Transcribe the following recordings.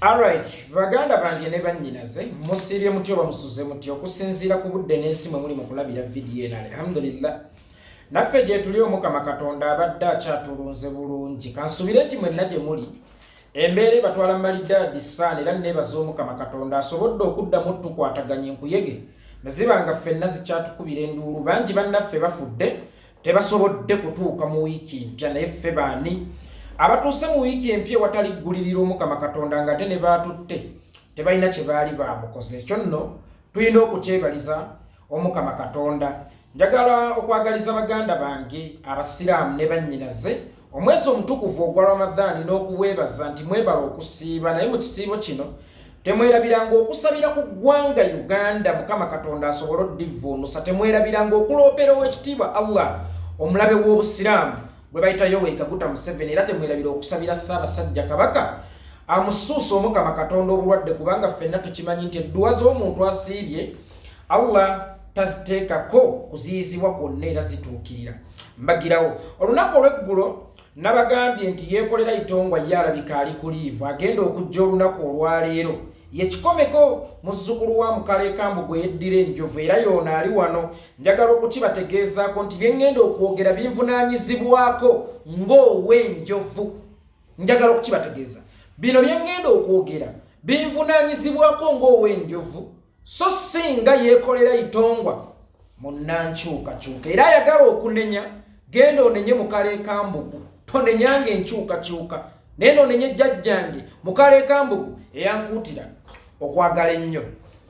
Alright, baganda bange ne bannyinaze, musiibye mutya oba musuze mutya okusinziira ku budde n'ensi mwe muli mu kulabira vidiyo eno? Alhamdulillah, naffe gye tuli Omukama Katonda abadde akyatulunze bulungi. Kansubire nti mwenna gye muli embeera ebatwala malidaadi saana, era neebaza Omukama Katonda asobodde okuddamu tukwataganya enkuyege ne ziba nga ffenna zikyatukubira enduulu. Bangi bannaffe bafudde, tebasobodde kutuuka mu wiiki mpya, naye ffe baani abatuuse mu wiiki empya ewatali ggulirira Omukama Katonda, nga ate ne baatutte tebalina kye baali baamukoze? Ekyo nno tulina okukyebaliza Omukama Katonda. Njagala okwagaliza baganda bange Abasiraamu ne bannyinaze omwezi omutukuvu ogwa Ramadhaani n'okubwebaza nti mwebala okusiiba, naye mu kisiibo kino temwerabiranga okusabira ku ggwanga Uganda, Mukama Katonda asobole oddivuunusa. Temwerabiranga okuloopera Owekitiibwa Allah omulabe w'Obusiraamu gwe bayita Yoweri Kaguta Museveni, era temwerabira okusabira Ssaabasajja Kabaka amusuusa Omukama Katonda obulwadde, kubanga ffenna tukimanyi nti edduwa z'omuntu asiibye Allah taziteekako kuziyizibwa kwonna era zituukirira mbagirawo. Olunaku olw'eggulo nabagambye nti Yeekolera Itongwa ye alabika ali ku leave, agenda okujja olunaku olwaleero. Ye Kikomeko, muzzukulu wa Mukaleekambu gwe yeddira enjovu, era yoono ali wano. Njagala okukibategeezaako nti bye ŋŋenda okwogera binvunaanyizibwako ng'ow'enjovu. Njagala okukibategeeza, bino bye ŋŋenda okwogera binvunaanyizibwako ng'ow'enjovu, so singa Yeekolera Itongwa munnankyukakyuka era ayagala okunenya, genda onenye Mukaleekambugu, tonenyanga enkyukakyuka, naye nonenye jjajjange Mukaleekambugu eyankuutira okwagala ennyo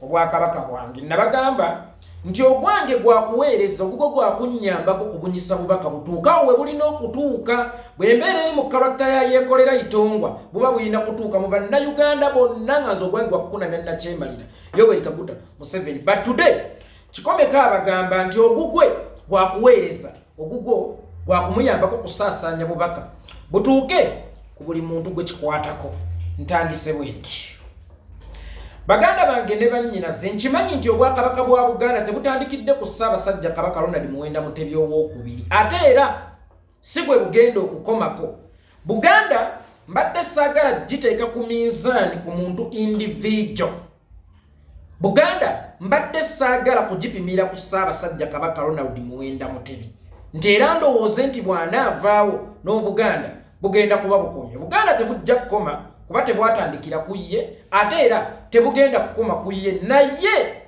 obwakabaka bwange. Nabagamba nti ogwange gwakuweereza, ogugwo gwakunnyambako kubunyisa bubaka butuukawo we bulina okutuuka. Bwe mbeera eri mu character ya Yeekolera Itongwa, buba bulina kutuuka mu Bannayuganda bonna, nga nze ogwange gwakukunamya nakyemalira Yoweri Kaguta Museveni. But today Kikomeko abagamba nti ogugwe gwakuweereza, ogugwo gwakumuyambako kusaasaanya bubaka butuuke ku buli muntu gwe kikwatako. Ntandise bwe nti, baganda bange ne bannyinaze, nkimanyi nti Obwakabaka bwa Buganda tebutandikidde ku Ssaabasajja Kabaka Ronald Muwenda Mutebi Owokubiri, ate era si bwe bugenda okukomako. Buganda mbadde saagala giteeka ku minzaani ku muntu individual. Buganda mbadde saagala kugipimira ku Ssaabasajja Kabaka Ronald Muwenda Mutebi, nti era ndowooze nti bw'anaavaawo n'Obuganda bugenda kuba bukomye. Buganda tebujja kukoma, kuba tebwatandikira ku ye, ate era tebugenda kukoma ku ye. Naye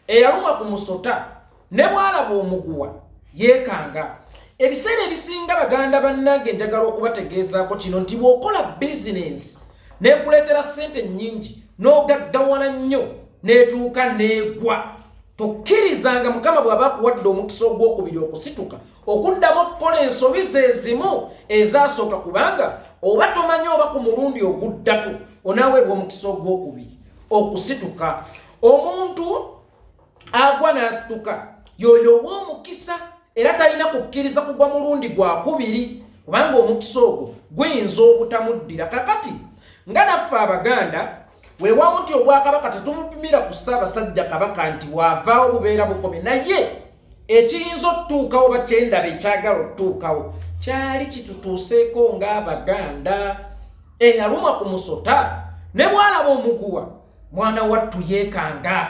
eyalumwa ku musota ne bw'alaba omuguwa yeekanga. Ebiseera ebisinga, baganda bannange, njagala okubategeezaako kino nti bw'okola bizinensi n'ekuleetera ssente nnyingi n'ogaggawala nnyo, n'etuuka n'egwa, tokkirizanga Mukama bw'aba akuwadde omukisa ogwokubiri okusituka okuddamu okukola ensobi ze zimu ezasooka, kubanga oba tomanyi oba ku mulundi oguddako onaaweebwa omukisa ogwokubiri okusituka. Omuntu agwa n'asituka yoyo ow'omukisa, era talina kukkiriza kugwa mulundi gwakubiri, kubanga omukisa ogwo guyinza obutamuddira. Kakati nga naffe Abaganda, weewaawo nti obwakabaka tetubupimira ku Ssaabasajja Kabaka nti waavaawo bubeera bukomye, naye ekiyinza okutuukawo bakyendaba ekyagala okutuukawo kyali kitutuuseeko ng'Abaganda. Eyalumwa ku musota ne bw'alaba omuguwa, mwana wattu, yeekanga.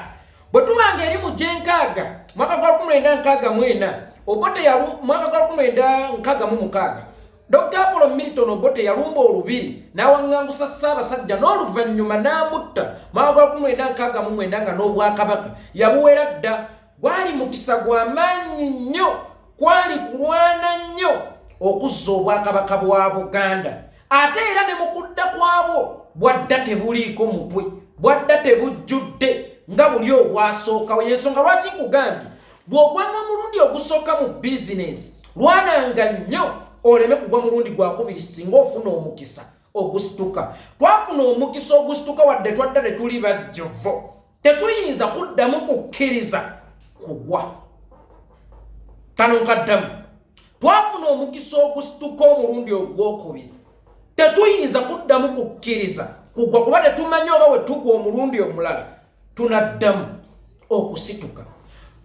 Bwe tubanga eri mu gyenkaaga, mwaka gwa 1964, Obote, mwaka gwa 1966, Dr Apollo Milton Obote yalumba olubiri n'awaŋŋangusa Ssaabasajja n'oluvannyuma n'amutta mwaka gwa 1969, nga n'obwakabaka yabuwera dda. Gwali mukisa gwa maanyi nnyo, kwali kulwana nnyo okuzza obwakabaka bwa Buganda. Ate era ne mu kudda kwabwo, bwadda tebuliiko mutwe, bwadda tebujjudde nga buli obwasookawo. Yensonga lwaki nkugambye, bw'ogwanga omulundi ogusooka mu bizinensi, lwananga nnyo oleme kugwa mulundi gwakubiri singa ofuna omukisa ogusituka. Twafuna omukisa ogusituka, wadde twadda tetuli bajjovo, tetuyinza kuddamu kukkiriza kugwa. Kano nkaddamu, twafuna omukisa ogusituka omulundi ogwokubiri, tetuyinza kuddamu kukkiriza kugwa, kuba tetumanyi oba we tugwa omulundi omulala tunaddamu okusituka.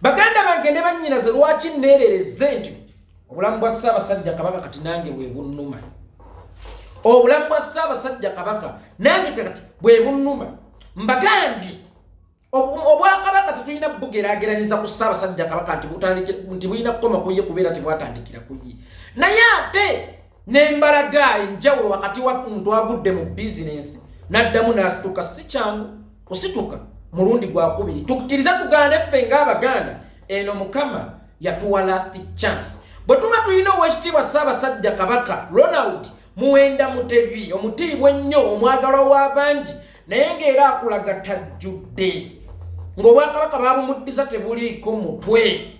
Baganda bange ne bannyinaze, lwaki neererezze nti obulamu bwa Ssaabasajja Kabaka kati nange bwe bunnuma? Obulamu bwa Ssaabasajja Kabaka nange kati bwe bunnuma. Mbagambye, obwakabaka tetulina bugeraageranyiza ku Ssaabasajja Kabaka nti bulina kukoma ku ye, kubeera tebwatandikira ku ye. Naye ate nembalaga enjawulo wakati wa muntu agudde mu bizinensi n'addamu n'asituka. Si kyangu kusituka mulundi gwakubiri. Tukkirize tugaane, ffe ng'Abaganda eno Mukama yatuwa last chance. Bwe tuba tulina Owekitiibwa Ssaabasajja Kabaka Ronald Muwenda Mutebi, omutiibwa ennyo, omwagalwa w'abangi, naye ng'era akulaga tajjudde, ng'obwakabaka babumuddiza tebuliiko mutwe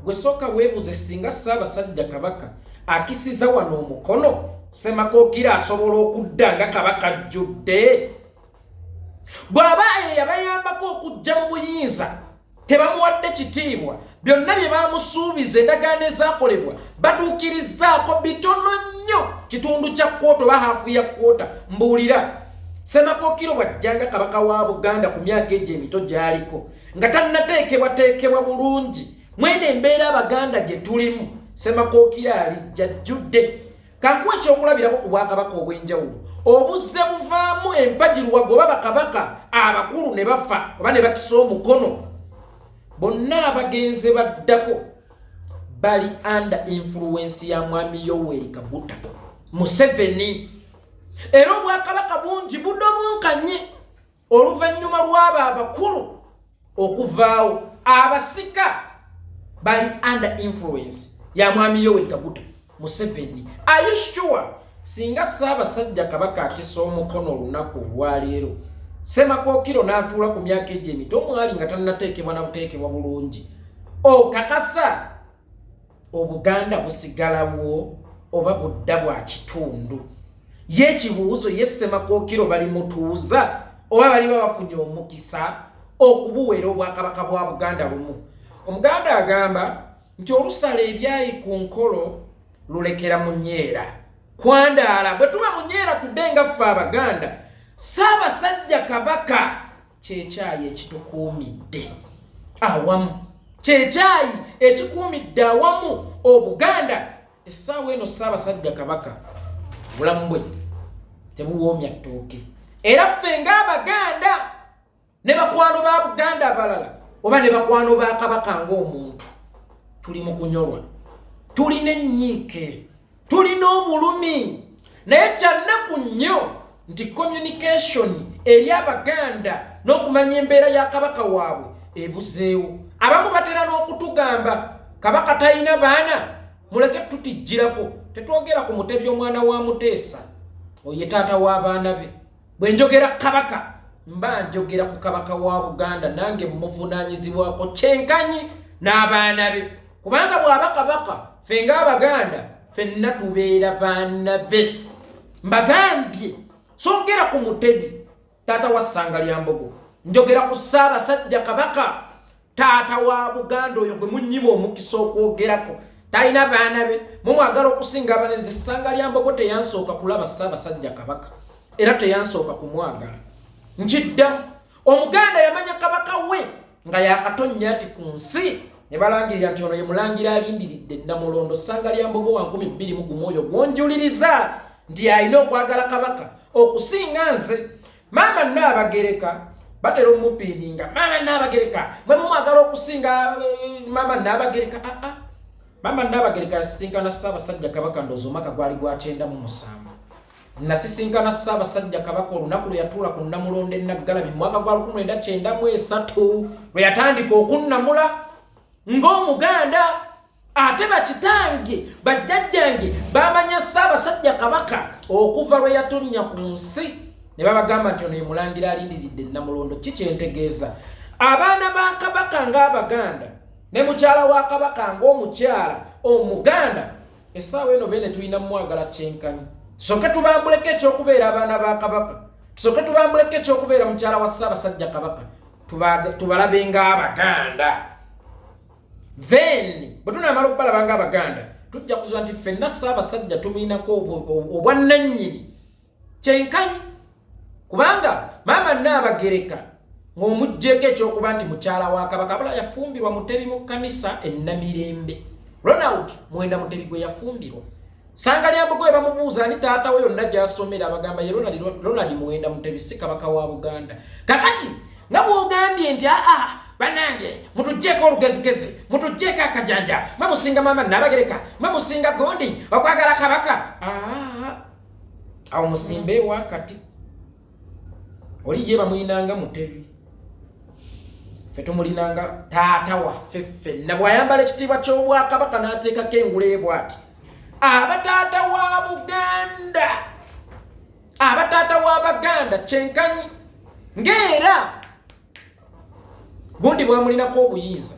gwe, sooka weebuze, singa Ssaabasajja Kabaka akisiza wano omukono, Ssemakookiro asobola okudda nga kabaka ajjudde? Bw'aba eyabayambako okujja mu buyinza tebamuwadde kitiibwa, byonna bye bamusuubiza, endagaano ezaakolebwa batuukirizzaako bitono nnyo, kitundu kya quarter oba half ya quarter. Mbuulira, Ssemakookiro bw'ajjanga kabaka wa Buganda ku myaka egyo emito gy'aliko nga tannateekebwateekebwa bulungi mwene embeera Abaganda gye tulimu, Ssemakookiro alijja jjudde? Kankuwa ekyokulabirako ku bwakabaka obw'enjawulo obuzze buvaamu empagiruwago oba bakabaka abakulu ne bafa oba ne bakisa omukono. Bonna abagenze baddako bali under influence ya Mwami Yoweri Kaguta Museveni, era obwakabaka bungi budobunkanye oluvannyuma lw'abo abakulu okuvaawo. Abasika bali under influence ya Mwami Yoweri Kaguta Museveni. Are you sure singa Ssaabasajja Kabaka akisa omukono olunaku olwaleero, Ssemakookiro n'atuula ku myaka egyo emito mwali nga tannateekebwa na buteekebwa bulungi, okakasa Obuganda busigalawo oba budda bwa kitundu? Ye ekibuuzo, ye Ssemakookiro bali mutuuza oba baliba bafunye omukisa okubuweera obwakabaka bwa Buganda lumu? Omuganda agamba nti olusala ebyayi ku nkolo lulekera munyeera kwandaala. Bwe tuba munyeera, tudde nga ffe Abaganda. Ssaabasajja Kabaka kyekyayi ekitukuumidde awamu, kyekyayi ekikuumidde awamu Obuganda. Essaawa eno Ssaabasajja Kabaka obulamu bwe tebuwoomya ttooke, era ffe ng'Abaganda ne bakwano ba Buganda abalala oba ne bakwano ba Kabaka ng'omuntu tuli mu kunyolwa, tulina ennyiike, tulina obulumi. Naye kyannaku nnyo nti communication eri Abaganda n'okumanya embeera ya Kabaka waabwe ebuzeewo. Abamu batera n'okutugamba Kabaka talina baana, muleke tutijjirako. Tetwogera ku Mutebi omwana wa Muteesa, oye taata w'abaana be. Bwe njogera Kabaka, mba njogera ku Kabaka wa Buganda, nange muvunaanyizibwako kyenkanyi n'abaana be, kubanga bw'aba Kabaka, ffe ng'Abaganda ffenna tubeera baana be. Mbagambye, sogera ku Mutebi taata wa Ssanga lya Mbogo, njogera ku Ssaabasajja Kabaka, taata wa Buganda, oyo gwe munyima omukisa okwogerako. Talina baana be, mumwagala okusinga abaana. Nze Ssanga lya Mbogo teyansooka kulaba Ssaabasajja Kabaka, era teyansooka kumwagala. Nkiddamu, Omuganda yamanya Kabaka we nga yakatonnya nti ku nsi ne balangirira nti ono ye mulangira alindiridde Namulondo, Ssanga lya Mbogo wa 2001, oyo gwonjuliriza nti alina okwagala Kabaka okusinga nze. Maama Nnaabagereka batera omupindinga, maama Nnaabagereka mwe mumwagala okusinga maama Nnaabagereka. Aa, maama Nnaabagereka yasisinkana Ssaabasajja Kabaka ndowooza omwaka gwali gwa 97. Nasisinkana Ssaabasajja Kabaka olunaku lwe yatuula ku Namulondo Enaggalabi mu mwaka gwa 1993, lwe yatandika okunnamula ng'Omuganda. Ate bakitange, bajjajjange bamanya Ssaabasajja Kabaka okuva lwe yatonnya ku nsi ne babagamba nti ono ye mulangira alindiridde Namulondo. Ki kyentegeeza, abaana ba Kabaka ng'Abaganda ne mukyala wa Kabaka ng'omukyala Omuganda, essaawa eno beene tulina mumwagala kyenkanyi. Tusooke tubambuleko ekyokubeera abaana ba Kabaka, tusooke tubambuleko ekyokubeera mukyala wa Ssaabasajja Kabaka, tubalabe ng'Abaganda. Then bwe tunaamala okubalaba ng'Abaganda, tujja kuzula nti ffenna Ssaabasajja tumuyinako obwannannyini kyenkanyi, kubanga maama Nnaabagereka ng'omuggyeko ekyokuba nti mukyala wa Kabaka, abula yafumbirwa Mutebi mu kkanisa Ennamirembe, Ronald Mwenda Mutebi gwe yafumbirwa. Sanga lya Mbogo bamubuuza ani taata we yonna gy'asomera, abagamba ye Ronald Muwenda Mutebi, si kabaka wa Buganda. Kakati nga bw'ogambye nti aa bannange mutuggyeko olugezigezi, mutuggyeko akajanja, mwe musinga maama Nnabagereka, mwe musinga gondi okwagala kabaka, aa awo musimbe ewakati oli ye bamulinanga Mutebi, ffe tumulinanga taata waffe ffenna. Bw'ayambala ekitiibwa ky'obwakabaka n'ateekako engule bw'ati, aba taata wa Buganda, aba taata wa Baganda kyenkanyi ng'era gundi bwamulinako obuyinza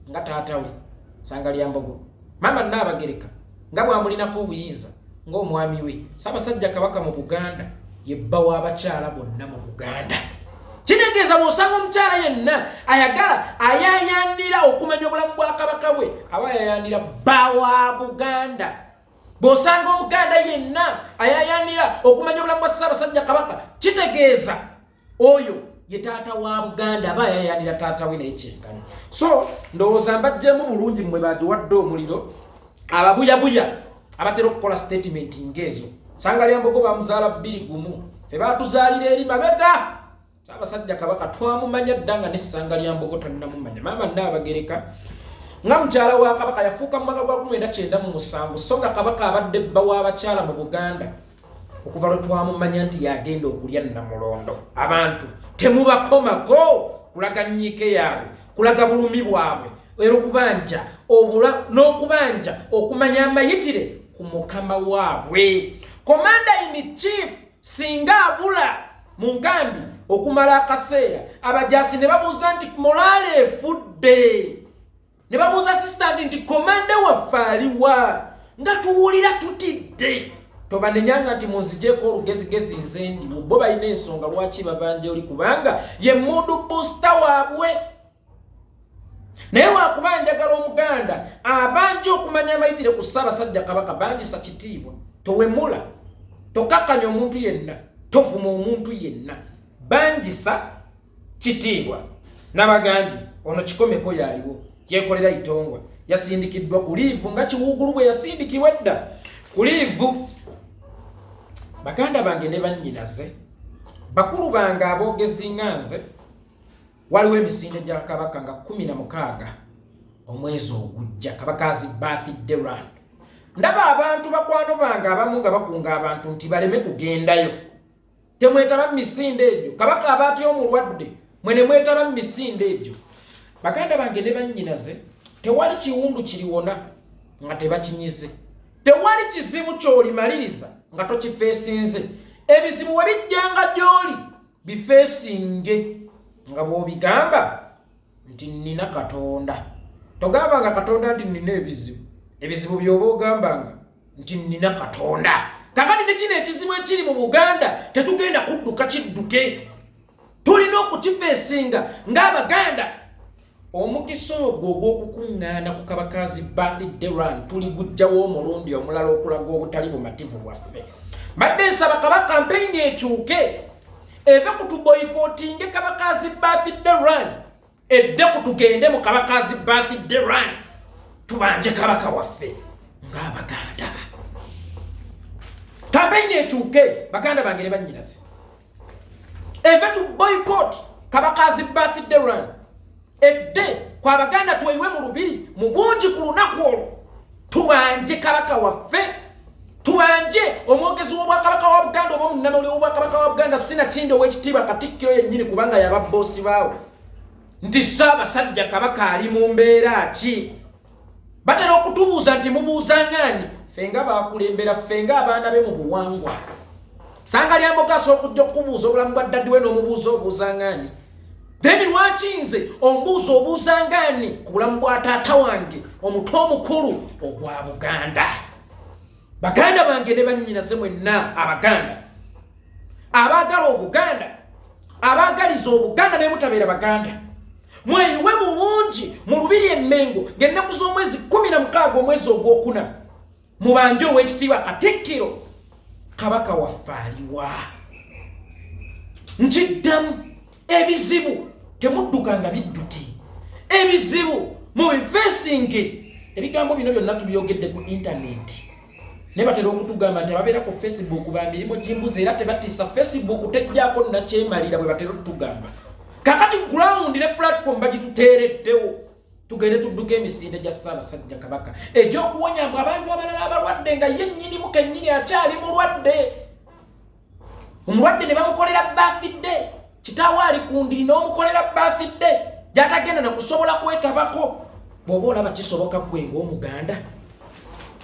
nga taata we Sanga lya Mbogo, maama Nnaabagereka nga bwamulinako obuyinza ng'omwami we. Ssaabasajja Kabaka mu Buganda ye bba w'abakyala bonna mu Buganda. Kitegeeza bw'osanga omukyala yenna ayagala ayayanira okumanya obulamu bwa kabaka bwe, aba ayayanira bba wa Buganda. Bw'osanga Omuganda yenna ayayanira okumanya obulamu bwa Ssaabasajja Kabaka, kitegeeza oyo ye taata wa Buganda, aba ayayanira taata we naye kyenkana. So ndowooza mbajjemu bulungi mmwe bagiwadde omuliro ababuyabuya abatera okukola statement ng'ezo. Sanga lya Mbogo bamuzaala 21, fe batuzaalira eri mabega. Ssaabasajja Kabaka twamumanya dda nga n'essanga lya Mbogo tannamumanya. Maama Nnaabagereka nga mukyala wa Kabaka yafuuka mu mwaka gwa 1997, so nga Kabaka abadde bba w'abakyala mu Buganda okuva lwe twamumanya nti yagenda okulya Nnamulondo. Abantu temubakomako kulaga nnyiike yaabwe, kulaga bulumi bwabwe, era okubanja n'okubanja okumanya amayitire ku mukama waabwe. Commander in chief singa abula mu nkambi okumala akaseera, abajaasi ne babuuza nti morale efudde, ne babuuza assistant nti commander waffe aliwa, nga tuwulira tutidde. Tobanenyanga nti munzigyeko olugezigezi, nze ndiwo. Bo balina ensonga lwaki babanja oli, kubanga ye mood booster waabwe. Naye wakuba njagala Omuganda abanja okumanya amayitire ku Ssaabasajja Kabaka, bangisa kitiibwa. Towemula, tokakkanya omuntu yenna, tovuma omuntu yenna, bangisa kitiibwa. Nabagambye ono Kikomeko yaliwo yekolera itongwa, yasindikiddwa ku leave nga Kiwuugulu bwe yasindikibwa edda ku leave. Baganda bange ne bannyinaze, bakulu bange aboogezi nga nze, waliwo emisinde gya Kabaka nga 16 omwezi ogujja, Kabaka's birthday run. Ndaba abantu bakwano bange abamu nga bakunga abantu nti baleme kugendayo. Temwetaba mu misinde egyo. Kabaka aba atya omulwadde, mwe ne mwetaba mu misinde egyo? Baganda bange ne bannyinaze, tewali kiwundu kiliwona nga tebakinyize, tewali kizibu ky'olimaliriza nga tokifeesinze. Ebizibu we bijjanga gy'oli, bifeesinge nga bw'obigamba nti nnina Katonda. Togambanga Katonda nti nnina ebizibu. Ebizibu by'oba ogambanga nti nnina Katonda. Kakati ne kino ekizibu ekiri mu Buganda tetugenda kudduka kidduke, tulina okukifeesinga ng'Abaganda. Omukisa ogwo ogw'okukuŋŋaana ku Kabaka's birthday run tuligujjawo omulundi omulala okulaga obutali bumativu bwaffe. Mbadde nsaba kaba kampeyini ekyuke, eve ku tuboycottinge Kabaka's birthday run, edde ku tugende mu Kabaka's birthday run tubanje kabaka waffe ng'Abaganda. Kampeyini ekyuke, baganda bange ne bannyinaze, eve tu boycott Kabaka's birthday run, edde kwa Abaganda tweyiwe mu lubiri mu bungi ku lunaku olwo, tubanje kabaka waffe, tubanje omwogezi w'Obwakabaka wa Buganda oba omunnamawulire w'Obwakabaka wa Buganda, sinakindi ow'ekitiibwa Katikkiro yennyini, kubanga yaba boosi baawe, nti Ssaabasajja Kabaka ali mu mbeera ki? Batera okutubuuza nti mubuuzangaani? Ffe nga bakulembera, ffe nga abaana be mu buwangwa. Sanga lya Mboga asobola okujja okukubuuza obulamu bwa daddy we n'omubuuza obuuzangaani? Then lwaki nze ombuuza obuuzangaani ku bulamu bwa taata wange, omutwe omukulu ogwa Buganda? Baganda bange ne bannyinaze mwenna Abaganda abaagala Obuganda, abaagaliza Obuganda, naye mutabeera Baganda, mweyiwe bulungi mu lubiri Emmengo ng'ennaku z'omwezi 16 omwezi ogwokuna, mubanje ow'ekitiibwa Katikkiro, kabaka waffe aliwa? Nkiddamu, ebizibu temudduka nga bidduke, ebizibu mubifeesinge. Ebigambo bino byonna tubyogedde ku intaneti. Naye batera okutugamba nti ababeera ku Facebook ba mirimu gy'embuzi era tebatisa. Facebook tejjako nakyemalira, bwe batera okutugamba. Kakati ground ne platform bagituteereddewo, tugende tudduka emisinde gya Ssaabasajja Kabaka egy'okuwonyambwa abantu abalala abalwadde, nga ye nnyinimu kennyini akyali mulwadde. Omulwadde ne bamukolera birthday, kitaawe ali ku ndiri n'omukolera birthday gy'atagenda nakusobola kwetabako. Bw'oba olaba kisoboka ggwe ng'Omuganda,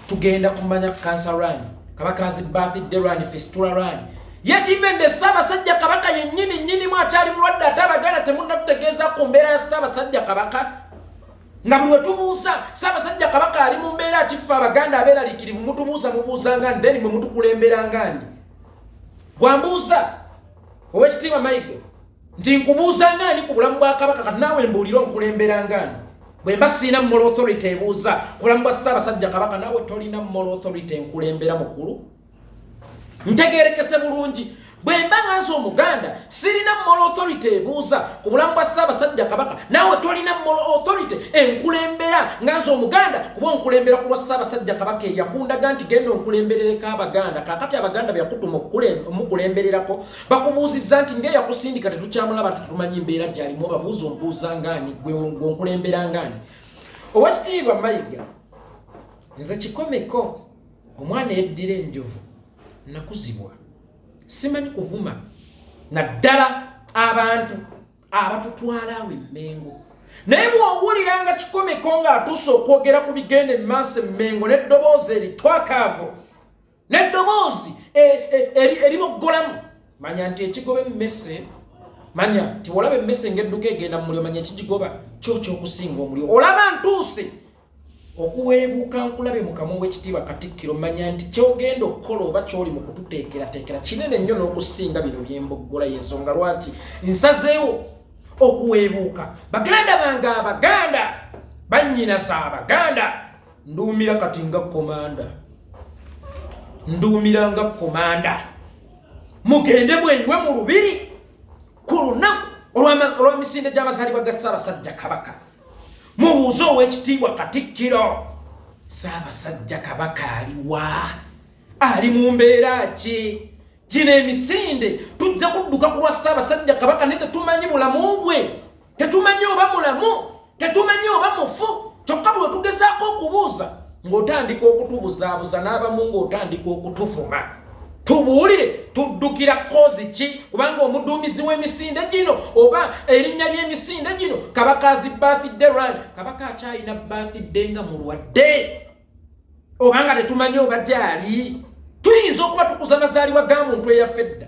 tugenda kumanya cancer run, Kabaka's birthday run, fistula run, yet even the Ssaabasajja Kabaka yennyini nnyinimu akyali mulwadde, ate Abaganda temunnatutegeeza ku mbeera ya Ssaabasajja Kabaka, nga buli wetubuuza Ssaabasajja Kabaka ali mu mbeera kifa, Abaganda abeeraliikirivu mutubuuza mubuuzanga then mwe mutukulemberanga ni? Gwambuuza, Owekitiibwa Mayiga, nti nkubuuza ngaani ku bulamu bwa Kabaka. Kati naawe mbuulire, onkulembera ngaani? Bwe mba siina moral authority ebuuza ku bulamu bwa Ssaabasajja Kabaka, naawe tolina moral authority enkulembera. Mukulu, ntegerekese bulungi. Bwe mba nga nsi Omuganda sirina moral authority ebuuza ku bulamu bwa Ssaabasajja Kabaka, naawe tolina moral authority enkulembera nga nsi Omuganda, kuba onkulembera ku lwa Ssaabasajja Kabaka eyakundaga nti genda onkulemberereko Abaganda. Kakati Abaganda byakutuma omukulembererako, bakubuuzizza nti ngaeyakusindika tetukyamulaba, tetumanyi mbeera gyalimu, obabuuza ombuuza ngaani? Gwe onkulembera ngaani? Owekitiibwa Mayiga, nze kikomeko omwana eyeddira enjovu, nakuzibwa simanyi kuvuma, naddala abantu abatutwala awo Emmengo. Naye bw'owulira nga kikomeko ng'atuuse okwogera ku bigenda emaaso Emmengo n'eddoboozi eritwakaavu n'eddoboozi eriboggolamu, manya nti ekigoba emmese, manya nti olaba emmese ng'edduka egenda mu muliro, manya ekigigoba kyo kyokusinga omuliro. Olaba ntuuse okuweebuuka nkulabe mukama ow'ekitiibwa Katikkiro, manya nti kyogenda okukola oba kyoli mu kututeekerateekera kinene nnyo n'okusinga bino byemboggola. Yensonga lwaki nsazeewo okuweebuuka. Baganda bange Abaganda, bannyinaza Abaganda, nduumira kati nga komanda, nduumira nga komanda. Mugende mweyiwe mu lubiri ku lunaku olw'emisinde gy'amazaalibwa ga Ssaabasajja Kabaka, mubuuze Owekitiibwa Katikkiro, Ssaabasajja Kabaka aliwa? Ali mu mbeera ki? Gino emisinde tujja kudduka ku lwa Ssaabasajja Kabaka, naye tetumanyi bulamu bwe, tetumanyi oba mulamu, tetumanyi oba mufu. Kyokka bwe tugezaako okubuuza, ng'otandika okutubuzaabuza, n'abamu ng'otandika okutuvuma. Tubuulire, tuddukira cause ki? Kubanga omuduumizi w'emisinde gino oba erinnya ly'emisinde gino Kabaka's birthday run, Kabaka akyalina birthday nga mulwadde obanga tetumanyi oba gyali? Tuyinza okuba tukuza mazaalibwa ga muntu eyaffe edda,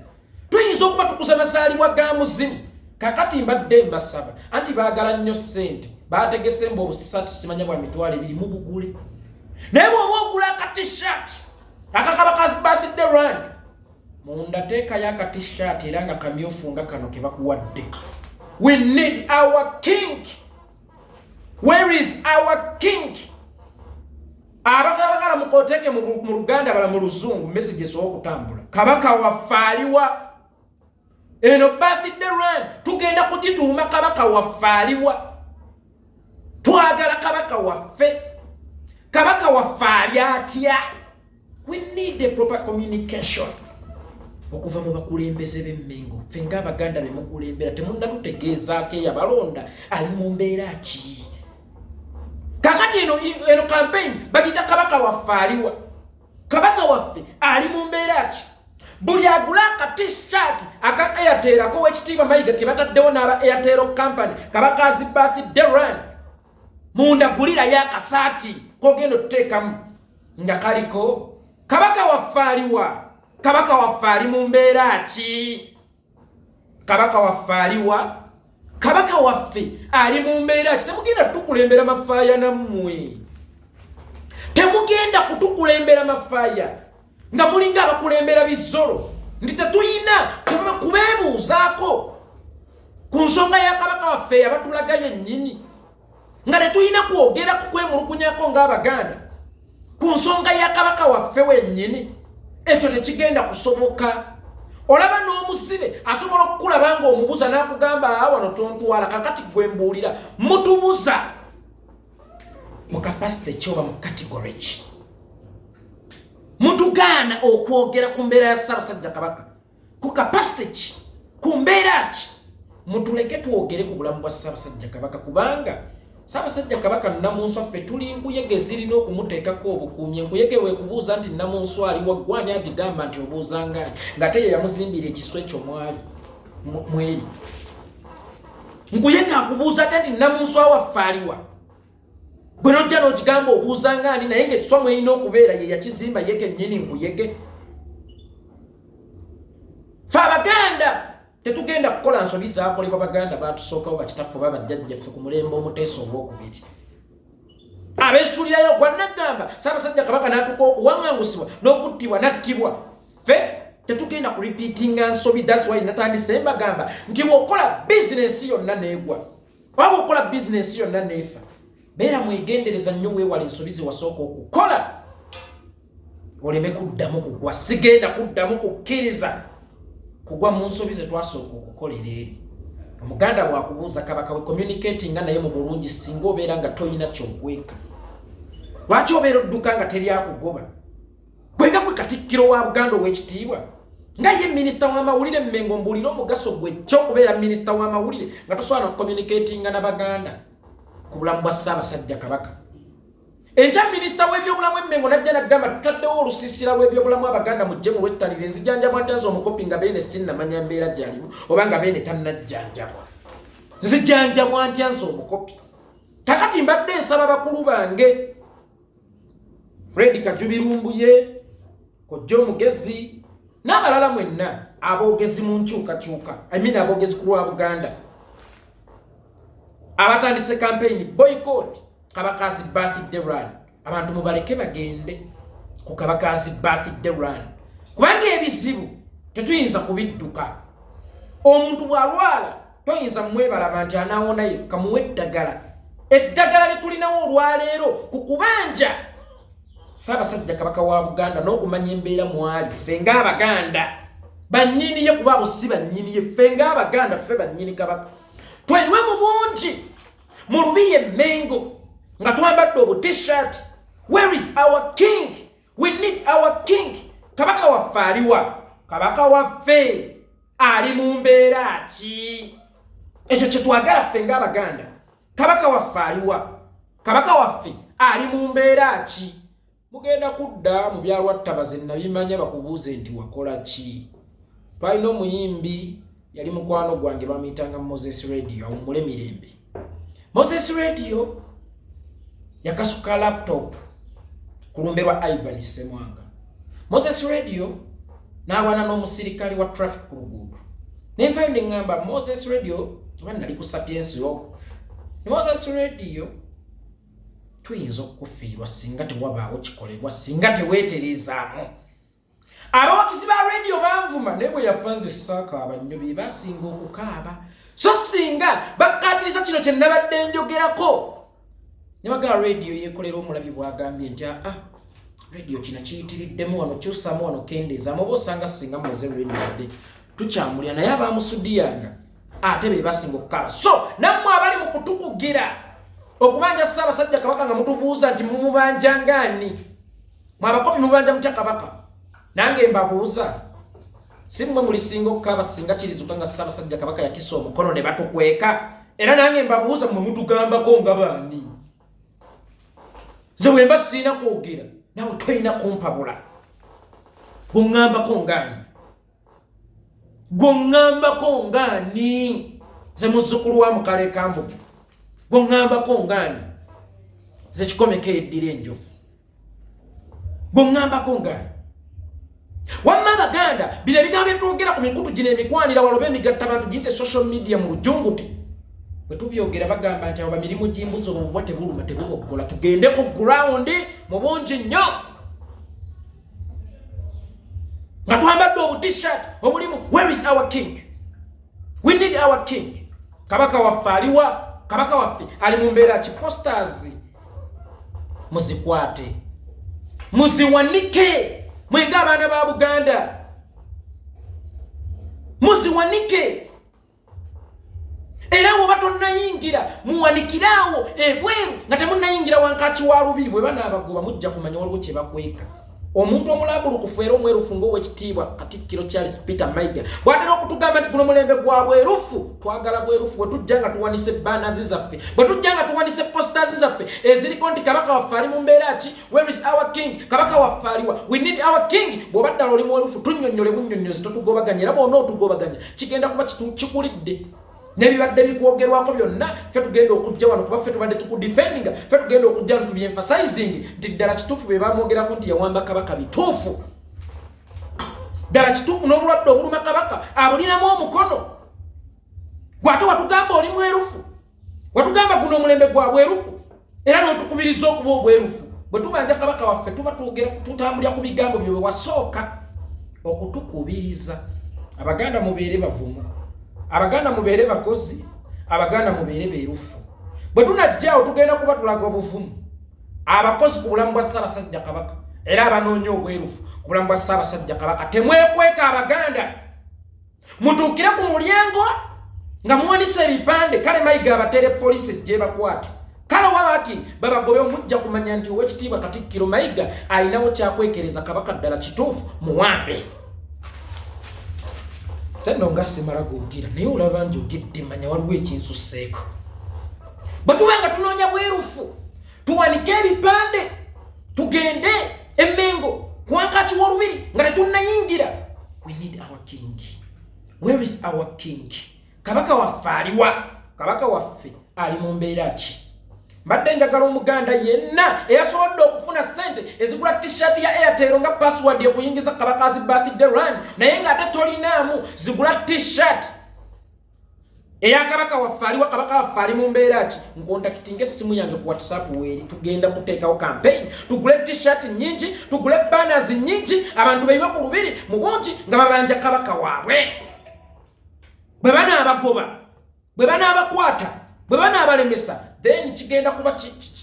tuyinza okuba tukuza mazaalibwa ga muzimu. Kakati mbadde mbasaba, anti baagala nnyo ssente, bategese mbu obusaati simanya bwa 20,000, mubugule. Naye bw'oba ogula akatishat akakabaka's birthday run, munda teekayo akatishat era nga kamyufu nga kano ke bakuwadde. We need our king. Where is our king? Abagabagala mukoteeke mu Luganda, bala mu Luzungu, message esobola okutambula. Kabaka waffe aliwa? Eno birthday run tugenda kugituuma Kabaka waffe aliwa. Twagala Kabaka waffe. Kabaka waffe ali atya? We need a proper communication okuva mu bakulembeze b'Emmengo. Ffe ng'Abaganda be mukulembera, temunnatutegeezaako eyabalonda ali mu mbeera ki? Kakati eno campaign bagiyita Kabaka waffe aliwa. Kabaka waffe ali mu mbeera ki? Buli agula akatishat aka Airtel ako Wekitiibwa Mayiga ke bataddewo n'aba Airtel company, Kabaka's birthday run, munda gulirayo akasaati kogenda otuteekamu nga kaliko Kabaka waffe aliwa. Kabaka waffe ali mu mbeera ki? Kabaka waffe aliwa? Kabaka waffe ali mu mbeera ki? Temugenda tukulembera mafaaya nammwe, temugenda kutukulembera mafaaya nga mulinga abakulembera bizolo, nti tetuyina kubeebuuzaako ku nsonga ya Kabaka waffe yabatulaga yennyini, nga tetulina kwogera ku kwemulugunyako ng'Abaganda ku nsonga ya Kabaka waffe wennyini. Ekyo tekigenda kusoboka. Olaba n'omusibe asobola okukulaba ng'omubuza n'akugamba, "Wano tontwala." Kakati gwe mbuulira, mutubuza mu capacity ki oba mu category ki? Mutugaana okwogera ku mbeera ya Ssaabasajja Kabaka ku capacity ki, ku mbeera ki? Mutuleke twogere ku bulamu bwa Ssaabasajja Kabaka, kubanga Ssaabasajja Kabaka Nnamunswa, ffe tuli nkuyege zirina okumuteekako obukuumi. Enkuyege bwekubuuza nti Nnamunswa ali waggwani, agigamba nti obuuza ngaani, ng'ate ye yamuzimbira ekiswa ekyo mwali mweri. Nkuyege akubuuza ate nti Nnamunswa waffe aliwa, gwe nojja n'okigamba obuuza ngaani, naye ng'ekiswa mwerina okubeera ye yakizimba ye kennyini nkuyege. Fe Abaganda tetugenda kukola nsobi zakolebwa Baganda batusookawo, bakitaffe oba bajjajjaffe ku mulembe Omuteesa Owokubiri abeesuulirayo gwa naggamba Ssaabasajja Kabaka n'atuuka okuwaŋŋangusibwa n'okuttibwa n'attibwa. Ffe tetugenda ku repeatinga nsobi. That's why natandise mbagamba nti bw'okola bizinensi yonna neegwa oba bw'okola bizinensi yonna neefa, beera mwegendereza nnyo, weewala ensobi zewasooka okukola oleme kuddamu kugwa. Sigenda kuddamu kukkiriza kugwa mu nsobi ze twasooka okukolera eri. Omuganda bwakubuuza kabaka we, communicatinga naye mu bulungi. Singa obeera nga toyina kyokweka, lwaki obeera odduka nga teryakugoba? Gwe nga gwe Katikkiro wa Buganda ow'ekitiibwa, nga ye minisita w'amawulire Mmengo, mbuulire omugaso gwe kyokubeera minisita w'amawulire nga tosobola nakucommunicatinga n'Abaganda ku bulamu bwa Ssaabasajja Kabaka. Enkya minisita w'ebyobulamu Emmengo najja naggamba tutaddewo olusiisira lw'ebyobulamu, Abaganda mujje mulwettanire. Nzijanjabwa ntya nze omukopi nga Beene sinnamanya mbeera gyalimu, oba nga Beene tannajjanjabwa? Nzijanjabwa ntya nze omukopi? Kakati mbadde nsaba bakulu bange, Fred Kajubirumbuye, Kojja Omugezi n'abalala mwenna aboogezi mu nkyukakyuka, I mean aboogezi ku lwa Buganda, abatandise campaign boycott Kabaka's birthday run, abantu mubaleke bagende ku Kabaka's birthday run, kubanga ebizibu tetuyinza kubidduka. Omuntu bw'alwala toyinza mwebalaba nti anaawona yekka, muwe eddagala. Eddagala lye tulinawo olwaleero ku kubanja Ssaabasajja Kabaka wa Buganda n'okumanya embeera mwali, ffe ng'Abaganda bannyini ye, kuba abo si bannyini ye, ffe ng'Abaganda ffe bannyini Kabaka, tweyiwe mu bungi mu lubiri Emmengo nga twambadde obu T-shirt, "Where is our king? We need our king." Kabaka waffe aliwa? Kabaka waffe ali mu mbeera ki? Ekyo kye twagala ffe ng'Abaganda. Kabaka waffe aliwa? Kabaka waffe ali mu mbeera ki? Mugenda kudda mu byalwattabaze nabimanya, bakubuuze nti wakola ki? Twalina omuyimbi, yali mukwano gwange, bamuyitanga Moses Radio, awummule mirembe. Moses Radio yakasuka laptop ku lumbe lwa Ivan Semwanga. Moses Radio n'alwana n'omusirikale wa traffic ku luguudo. Nenvayo neŋŋamba Moses Radio, oba nali ku Sapiens Rock, Moses Radio, tuyinza okukufiirwa singa tewabaawo kikolebwa, singa teweeterezaamu. Abawagizi ba Radio banvuma, naye bwe yafa nze saakaaba nnyo, be basinga okukaaba. So singa bakkaatiriza kino kye nabadde njogerako ne bagala Radio yeekolera omulabi bw'agambye nti aa, Radio kino kiyitiriddemu wano, kyusamu wano, kendeezaamu, oba osanga singa muze Radio tudde tukyamulya. Naye abamusudiyanga ate be basinga okukaaba. So nammwe abali mu kutukugira okubanja Ssaabasajja Kabaka nga mutubuuza nti mumubanjangaani, mwabakopi mubanja mutya Kabaka? Nange mbabuuza, si mmwe mulisinga okukaaba singa kirizuka nga Ssaabasajja Kabaka yakisa omukono ne batukweka? Era nange mbabuuza, mmwe mutugambako nga baani? Nze bwe mba siina kwogera nawe tolina kumpabula. Gwoŋŋambako ngaani? Gwoŋŋambako ngaani? Nze muzzukulu wa Mukalekambuge. Gwoŋŋambako ngaani? Nze kikomeko eddira enjovu. Gwoŋŋambako ngaani? Wamma Abaganda, bino ebigambo byetwogera ku mikutu gino emikwanira waloba emigatta bantu, giyite social media mu lujungute, bwe tubyogera bagamba nti abo bamirimu gimbuzi, obwo bubwa tebuluma tebuboggola. Tugende ku ground mu bungi nnyo nga twambadde obu T-shirt obulimu "Where is our king? We need our king." Kabaka waffe aliwa? Kabaka waffe ali mu mbeera ki? Posters muzikwate, muziwanike mwenga abaana ba Buganda, muziwanike. Era woba tonnayingira, muwanikiraawo ebweru nga temunnayingira wankaki wa lubiri. Bwe banaabagoba mujja kumanya waliwo kye bakweka. Omuntu omulambulukufu era omwerufu ng'Owekitiibwa Katikkiro Charles Peter Mayiga bw'atera okutugamba nti guno mulembe gwa bwerufu, twagala bwerufu. Bwe tujja nga tuwanise banners zaffe, bwe tujja nga tuwanise posters zaffe eziriko nti kabaka waffe ali mu mbeera ki, where is our king, kabaka waffe aliwa, we need our king, bw'oba ddala oli mwerufu, tunnyonnyole bunnyonnyozi, totugobaganya. Era bw'ona otugobaganya, kigenda kuba kikulidde n'ebibadde bikwogerwako byonna. Ffe tugenda okujja wano, kuba ffe tubadde tukudefendinga, ffe tugenda okujja wano tubyemphasizing nti ddala kituufu bye bamwogerako nti yawamba kabaka bituufu, ddala kituufu n'obulwadde obuluma kabaka abulinamu omukono. Gwate watugamba oli mwerufu, watugamba guno omulembe gwa bwerufu, era n'otukubiriza okuba obwerufu. Bwe tubanja kabaka waffe, tuba twogera, tutambulira ku bigambo bye wasooka okutukubiriza. Abaganda mubeere bavumu, Abaganda mubeere bakozi, Abaganda mubeere beerufu. Bwe tunajjaawo, tugenda kuba tulaga obuvumu, abakozi ku bulamu bwa Ssaabasajja Kabaka, era abanoonya obwerufu ku bulamu bwa Ssaabasajja Kabaka. Temwekweka, Abaganda, mutuukire ku mulyango nga muwanisa ebipande. Kale Mayiga abateere poliisi ejje bakwate, kale oba bakiri babagobe. Omujja kumanya nti Owekitiibwa Katikkiro Mayiga alinawo kyakwekereza. Kabaka ddala kituufu muwambe. Tenno nga simala googera, naye olaba njogedde, manya waliwo ekinsusseeko. Bwe tuba nga tunoonya bwerufu, tuwanike ebipande, tugende Emmengo kuwankaki w'olubiri nga tetunnayingira. We need our king, where is our king? Kabaka waffe aliwa? Kabaka waffe ali mu mbeera ki? Mbadde njagala Omuganda yenna eyasobodde okufuna ssente ezigula T-shirt ya Airtel nga password ekuyingiza Kabaka's birthday run, naye ng'ate tolinaamu zigula T-shirt eya kabaka waffe aliwa, kabaka waffe ali mu mbeera ki, ncontactinga, essimu yange ku WhatsApp weeri. Tugenda kuteekawo campaign, tugule T-shirt nyingi, tugule banners nyingi, abantu beiwe ku lubiri mu bungi nga babanja kabaka waabwe. Bwe banaabagoba, bwe banaabakwata, bwe banaabalemesa, then kigenda kuba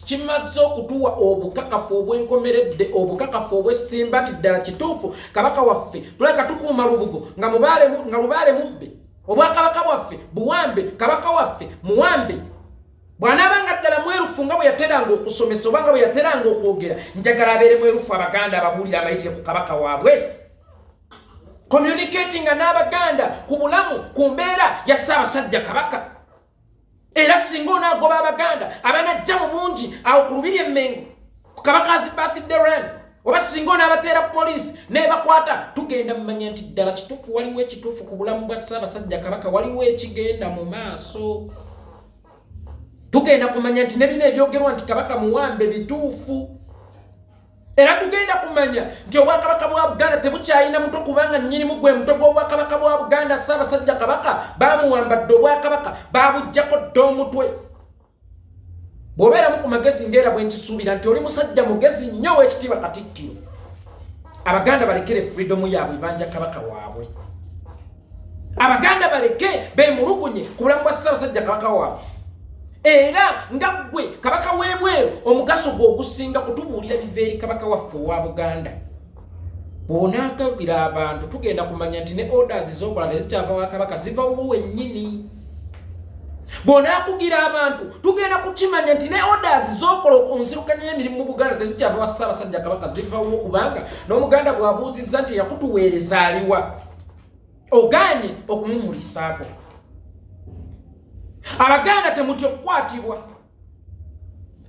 kimaze okutuwa obukakafu obwenkomeredde, obukakafu obwessimba nti ddala kituufu kabaka waffe tuleka tukuuma lubugo nga nga lubaale mubbe, obwakabaka bwaffe buwambe, kabaka waffe muwambe. Bw'anaaba nga ddala mwerufu nga bwe yateranga okusomesa oba nga bwe yateranga okwogera, njagala abeere mwerufu, Abaganda ababuulire amayitire ku kabaka waabwe, communicatinga n'Abaganda ku bulamu, ku mbeera ya Ssaabasajja Kabaka. Era singa onaagoba Abaganda abanajja mu bungi awo ku lubiri Emmengo ku Kabaka's birthday run, oba singa onaabateera poliisi nebakwata, tugenda mumanya nti ddala kituufu waliwo ekituufu ku bulamu bwa Ssaabasajja Kabaka, waliwo ekigenda mu maaso. Tugenda kumanya nti ne bino ebyogerwa nti kabaka muwambe bituufu. Era tugenda kumanya nti obwakabaka bwa Buganda tebukyalina mutwe, kubanga nnyinimu gwe mutwe gw'obwakabaka bwa Buganda, Ssaabasajja Kabaka, bamuwambadde obwakabaka, babuggyako dda omutwe. Bw'obeeramu ku magezi, ngaera bwe nkisuubira nti oli musajja mugezi nnyo, ow'ekitiibwa Katikkiro, Abaganda balekere freedom yaabwe, banja kabaka waabwe. Abaganda baleke bemulugunye ku bulamu bwa Ssaabasajja Kabaka waabwe. Era nga ggwe kabaka w'ebweru, omugaso gwe ogusinga kutubuulira biva eri kabaka waffe owa Buganda. Bw'onaagabira abantu, tugenda kumanya nti ne orders zokola tezikyava wa kabaka, ziva wuwo wennyini. Bw'onaakugira abantu, tugenda kukimanya nti ne orders zokola okunzirukanya y'emirimu mu Buganda tezikyava wa Ssaabasajja Kabaka, ziva wuwo, kubanga n'Omuganda bw'abuuzizza nti yakutuweereza aliwa, ogaanye okumumulisaako. Abaganda temutya okukwatibwa,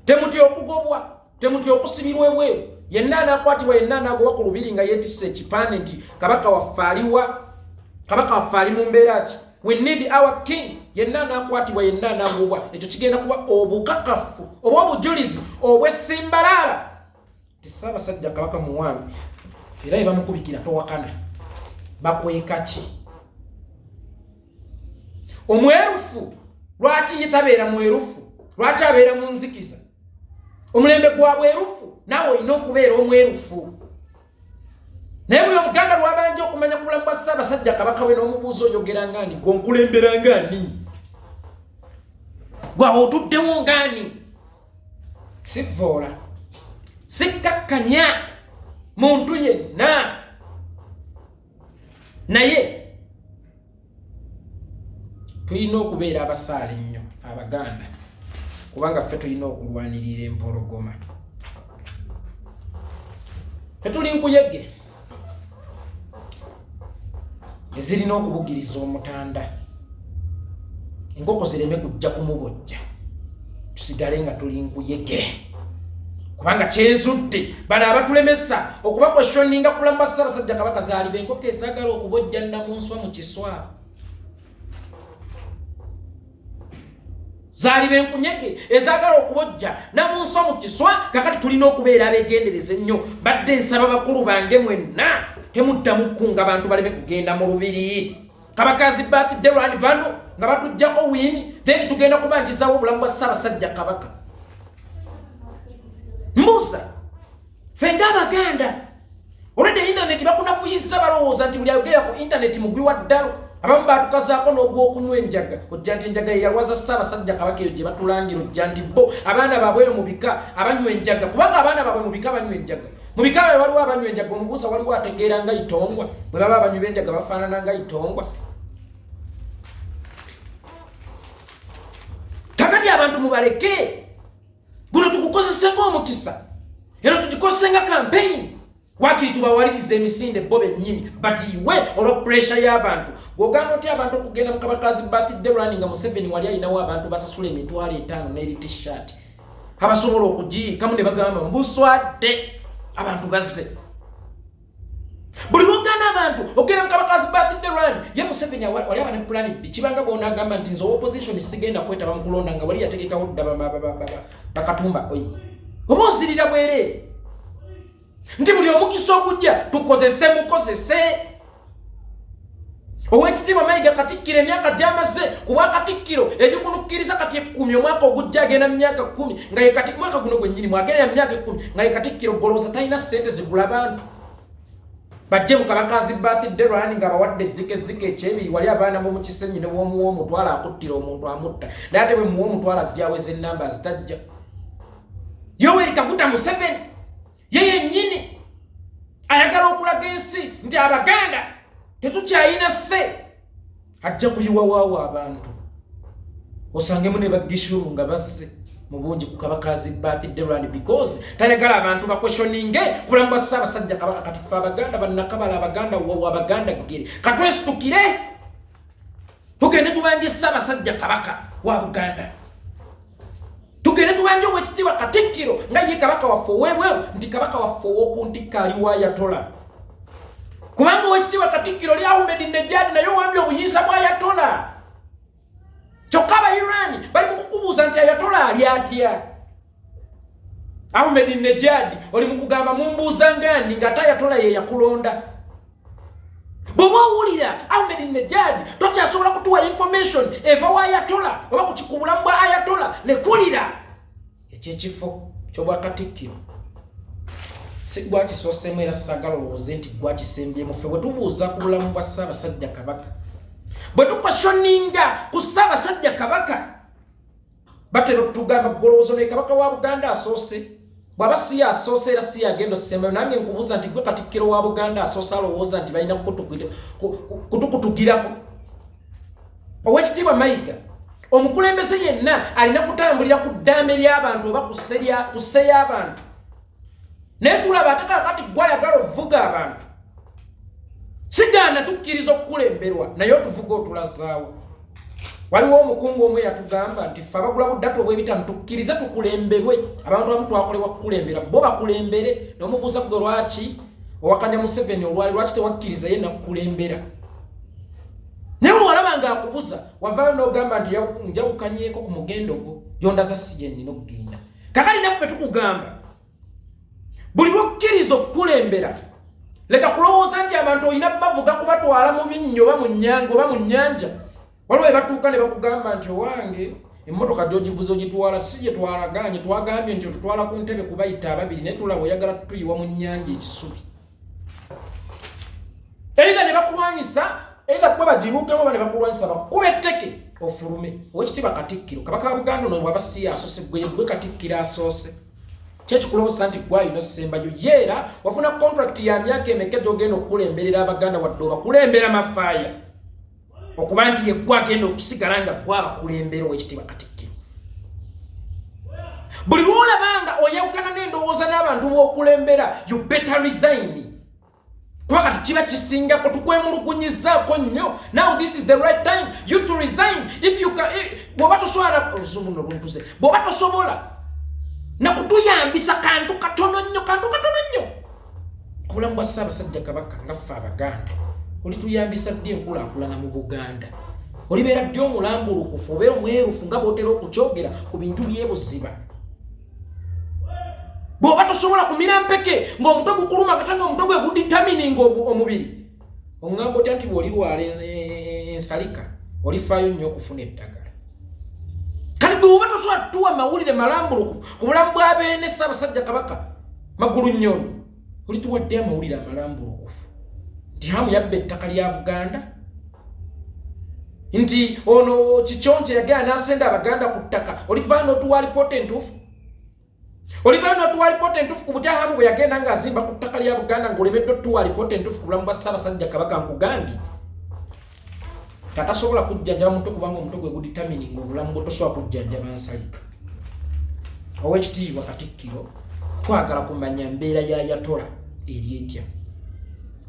temutya okugobwa, temutya okusibirwa ebweru. Yenna anaakwatibwa, yenna anaagobwa ku lubiri nga yeetisse ekipande nti kabaka waffe aliwa, kabaka waffe ali mu mbeera ki, we need our king, yenna anaakwatibwa, yenna anaagobwa, ekyo kigenda kuba obukakafu oba obujulizi obwessimbalaala nti Ssaabasajja Kabaka muwambi, era ebamukubikira towakana. Bakweka ki? Omwerufu lwaki ye tabeera mwerufu? Lwaki abeera mu nzikiza? Omulembe gwa bwerufu, naawe olina okubeera omwerufu. Naye buli Omuganda lwabanja okumanya ku bulamu bwa Ssaabasajja Kabaka we, n'omubuuza, oyogera ngaani? Gwe ngaani? Gwawe otuddewo ngaani? Sivoola, sikkakkanya muntu yenna, naye tulina okubeera abasaala ennyo fe Abaganda, kubanga ffe tulina okulwanirira empologoma. Ffe tuli nkuyege ezirina okubugiriza omutanda, enkoko zireme kujja kumubojja, tusigale nga tuli nkuyege. Kubanga kyenzudde bano abatulemesa okuba kweshoninga kulamu bwa Ssaabasajja Kabaka zaaliba enkoko ezaagala okubojja nnamunswa mu kiswa, zaaliba enkunyege ezaagala okubojja namunswa mu kiswa. Kakati tulina okubeera abeegendereza ennyo. Badde nsaba bakulu bange mwenna, temuddamu kukunga bantu baleme kugenda mu lubiri Kabakazi birthday run. Bano nga batuggyako win, then tugenda kubanjizawo obulamu bwa Ssaabasajja Kabaka. Mbuuza, ffe ng'Abaganda, olwedde intaneti bakunafuyizza, balowooza nti buli ayogerera ku intaneti mugwi wa ddalo. Abamu batukazaako n'ogw'okunywa enjaga, ojja nti enjaga yeyalwaza Ssaabasajja Kabaka, eyo gye batulangira. Ojja nti bo abaana baabwe eyo mu bika abanywa enjaga, kubanga abaana baabwe mu bika banywa enjaga, mu bika baabwe waliwo abanywa enjaga. Omubuusa waliwo ategeera nga itongwa, bwe baba abanywi b'enjaga bafaanana nga itongwa. Kakati abantu mubaleke, guno tugukozese ng'omukisa, era tugikozese nga campaign. Wakiri tubawaliriza emisinde bo bennyini bagiyiwe olwa pressure y'abantu. Gwogamba otya abantu okugenda mu Kabakazi birthday run nga Museveni wali alinawo abantu basasula 50,000 n'ebitishaati abasobola okugiyiikamu ne bagamba mbuswadde, abantu bazze? Buli lwogana abantu ogenda mu Kabakazi birthday run, ye Museveni wali aba ne plan B. Kibanga bw'onaagamba nti nze opposition sigenda kwetaba mu kulonda, nga wali yategekawo dda bakatumba oyi, oba ozirira bwereere. Nti buli omukisa ogujja tukozese, mukozese. Owekitiibwa Mayiga katikkiro, emyaka gyamaze ku bwakatikkiro egikunukkiriza kati 10, omwaka ogujja agenda mu myaka 10 nga ye kati, mwaka guno gwennyini mwagendera mu myaka 10 nga ye katikkiro. Golowooza talina ssente zigula bantu bajje mu Kabakazi birthday run nga bawadde ezzike ezzike ekyebiri? Wali abaana b'omu Kisenyi ne bw'omuwa 100 akuttira omuntu amutta, naye ate bwe muwa 100 ajja aweza ennamba zitajja. Yoweri Kaguta Museveni ye yennyini ayagala okulaga ensi nti Abaganda tetukyayina sse, ajja kuyiwawaawo abantu osangemu ne bagishuru nga bazze mu bungi ku Kabakazi birthday run, because tayagala abantu baquestioninge kulamu bwa Ssaabasajja Kabaka. Kati ffe Abaganda bannakabala, Abaganda wawa, Abaganda ggere, katwesitukire tugende tubanje Ssaabasajja Kabaka wa Buganda, tugende tubanje Owekitiibwa Katikkiro nga ye kabaka waffe ow'ebweru, nti kabaka waffe ow'oku ntikko aliwo Ayatola. Kubanga Owekitiibwa Katikkiro li Ahmed Nejad naye owambye obuyinza bwa Ayatola, kyokka Abairani bali mu kukubuuza nti Ayatola ali atya? Ahmed Nejad oli mu kugamba mumbuuza ngandi ng'ate Ayatola ye yakulonda. Bw'oba owulira Ahmed Nejad tokyasobola kutuwa information eva wa Ayatola oba ku bulamu bwa Ayatola, lekulira ekyekifo ky'obwakatikkiro. Si gwakisoosemu, era saagala olowooze nti gwakisembyemu. Ffe bwe tubuuza ku bulamu bwa Ssaabasajja Kabaka, bwe tuquestioninga ku Ssaabasajja Kabaka, batera otugamba golowoozo ne kabaka wa Buganda asoose bw'aba si asoose, era si agenda osembayo. Nange nkubuuza nti gwe katikkiro wa Buganda asoose alowooza nti balina kutukutugirako? Owekitiibwa Mayiga, omukulembeze yenna alina kutambulira ku ddambe ly'abantu oba ku sse y'abantu, naye tulaba ate kakati gwayagala ovuga abantu. Sigaana, tukkiriza okukulemberwa, naye otuvuga otulazaawo. Waliwo omukungu omu yatugamba nti ffe abagula buddatu obw'ebitaano tukkirize tukulemberwe. Abantu abamu twakolebwa kukulembera, bo bakulembere. Nomubuuza, gwe lwaki owakanya Museveni olwali? Lwaki tewakkiriza ye nakukulembera? Naye bwewalaba ng'akubuza, wavaayo n'ogamba nti njawukanyeeko ku mugendo gwo, gyondaza si gye nnina okugenda. Kakati naffe tukugamba, buli lwokkiriza okukulembera, leka kulowooza nti abantu olina bavuga kubatwala mu binnyo oba mu nnyanga oba mu nnyanja. Waliwo ebatuuka ne bakugamba nti owange emmotoka gy'ogivuza ogitwala si gye twalaganye, twagambye nti otutwala ku ntebe kubayita ababiri, naye tulaba oyagala tutuyiwa mu nnyanja ekisubi. Either ne bakulwanyisa, either kuba bagibuukemu oba ne bakulwanyisa bakuba etteke ofulume. Owekitiibwa Katikkiro, kabaka wa Buganda ono bwaba si asoose, gwe gwe katikkiro asoose, kyekikulowooza nti gwalina osembayo? Yeera wafuna contract ya myaka emeka gyogenda okukulemberera Abaganda, wadde obakulembera mafaaya okuba nti ye gwe agenda okusigala nga gwe abakulembera? Owekitiibwa Katikkiro, Buli lwolabanga oyawukana n'endowooza n'abantu b'okulembera, you better resign, kuba kati kiba kisingako tukwemulugunyizaako nnyo. Now this is the right time you to resign if you can. Bw'oba tosobola, oluzungu no luntuze, bw'oba tosobola nakutuyambisa kantu katono nnyo, kantu katono nnyo ku bulamu bwa Ssaabasajja Kabaka, nga ffe Abaganda, olituyambisa ddi enkulaakulana mu Buganda? Olibeera ddi omulambulukufu, obeera omwerufu nga bwotera okukyogera ku bintu byebuziba? Bw'oba tosobola kumira mpeke ng'omutwe gukuluma kata nga omutwe gwe gudetermininga omubiri, oŋŋamba otya nti bw'olirwala ensalika olifaayo nnyo okufuna eddagala? Kale gwe bw'oba tosobola tuwa mawulire malambulukufu ku bulamu bwa beene Ssaabasajja Kabaka Magulu Nnyondo, olituwadde amawulire amalambulukufu nti Hamu yabba ettaka lya Buganda, nti ono Kikyonke yagenda n'asenda Abaganda ku ttaka? Olivaayo n'otuwa alipoota entuufu? Olivaayo n'otuwa alipoota entuufu ku butya Hamu bwe yagenda ng'azimba ku ttaka lya Buganda, ng'olemeddwa otuwa alipoota entuufu ku bulamu bwa Ssaabasajja Kabaka? Nkugambye, tatasobola kujjanjaba mutwe, kubanga omutwe gwe gudetermininga obulamu bwe. Tosobola kujjanjaba nsalika. Owekitiibwa Katikkiro, twagala kumanya mbeera ya Yatola eri etya.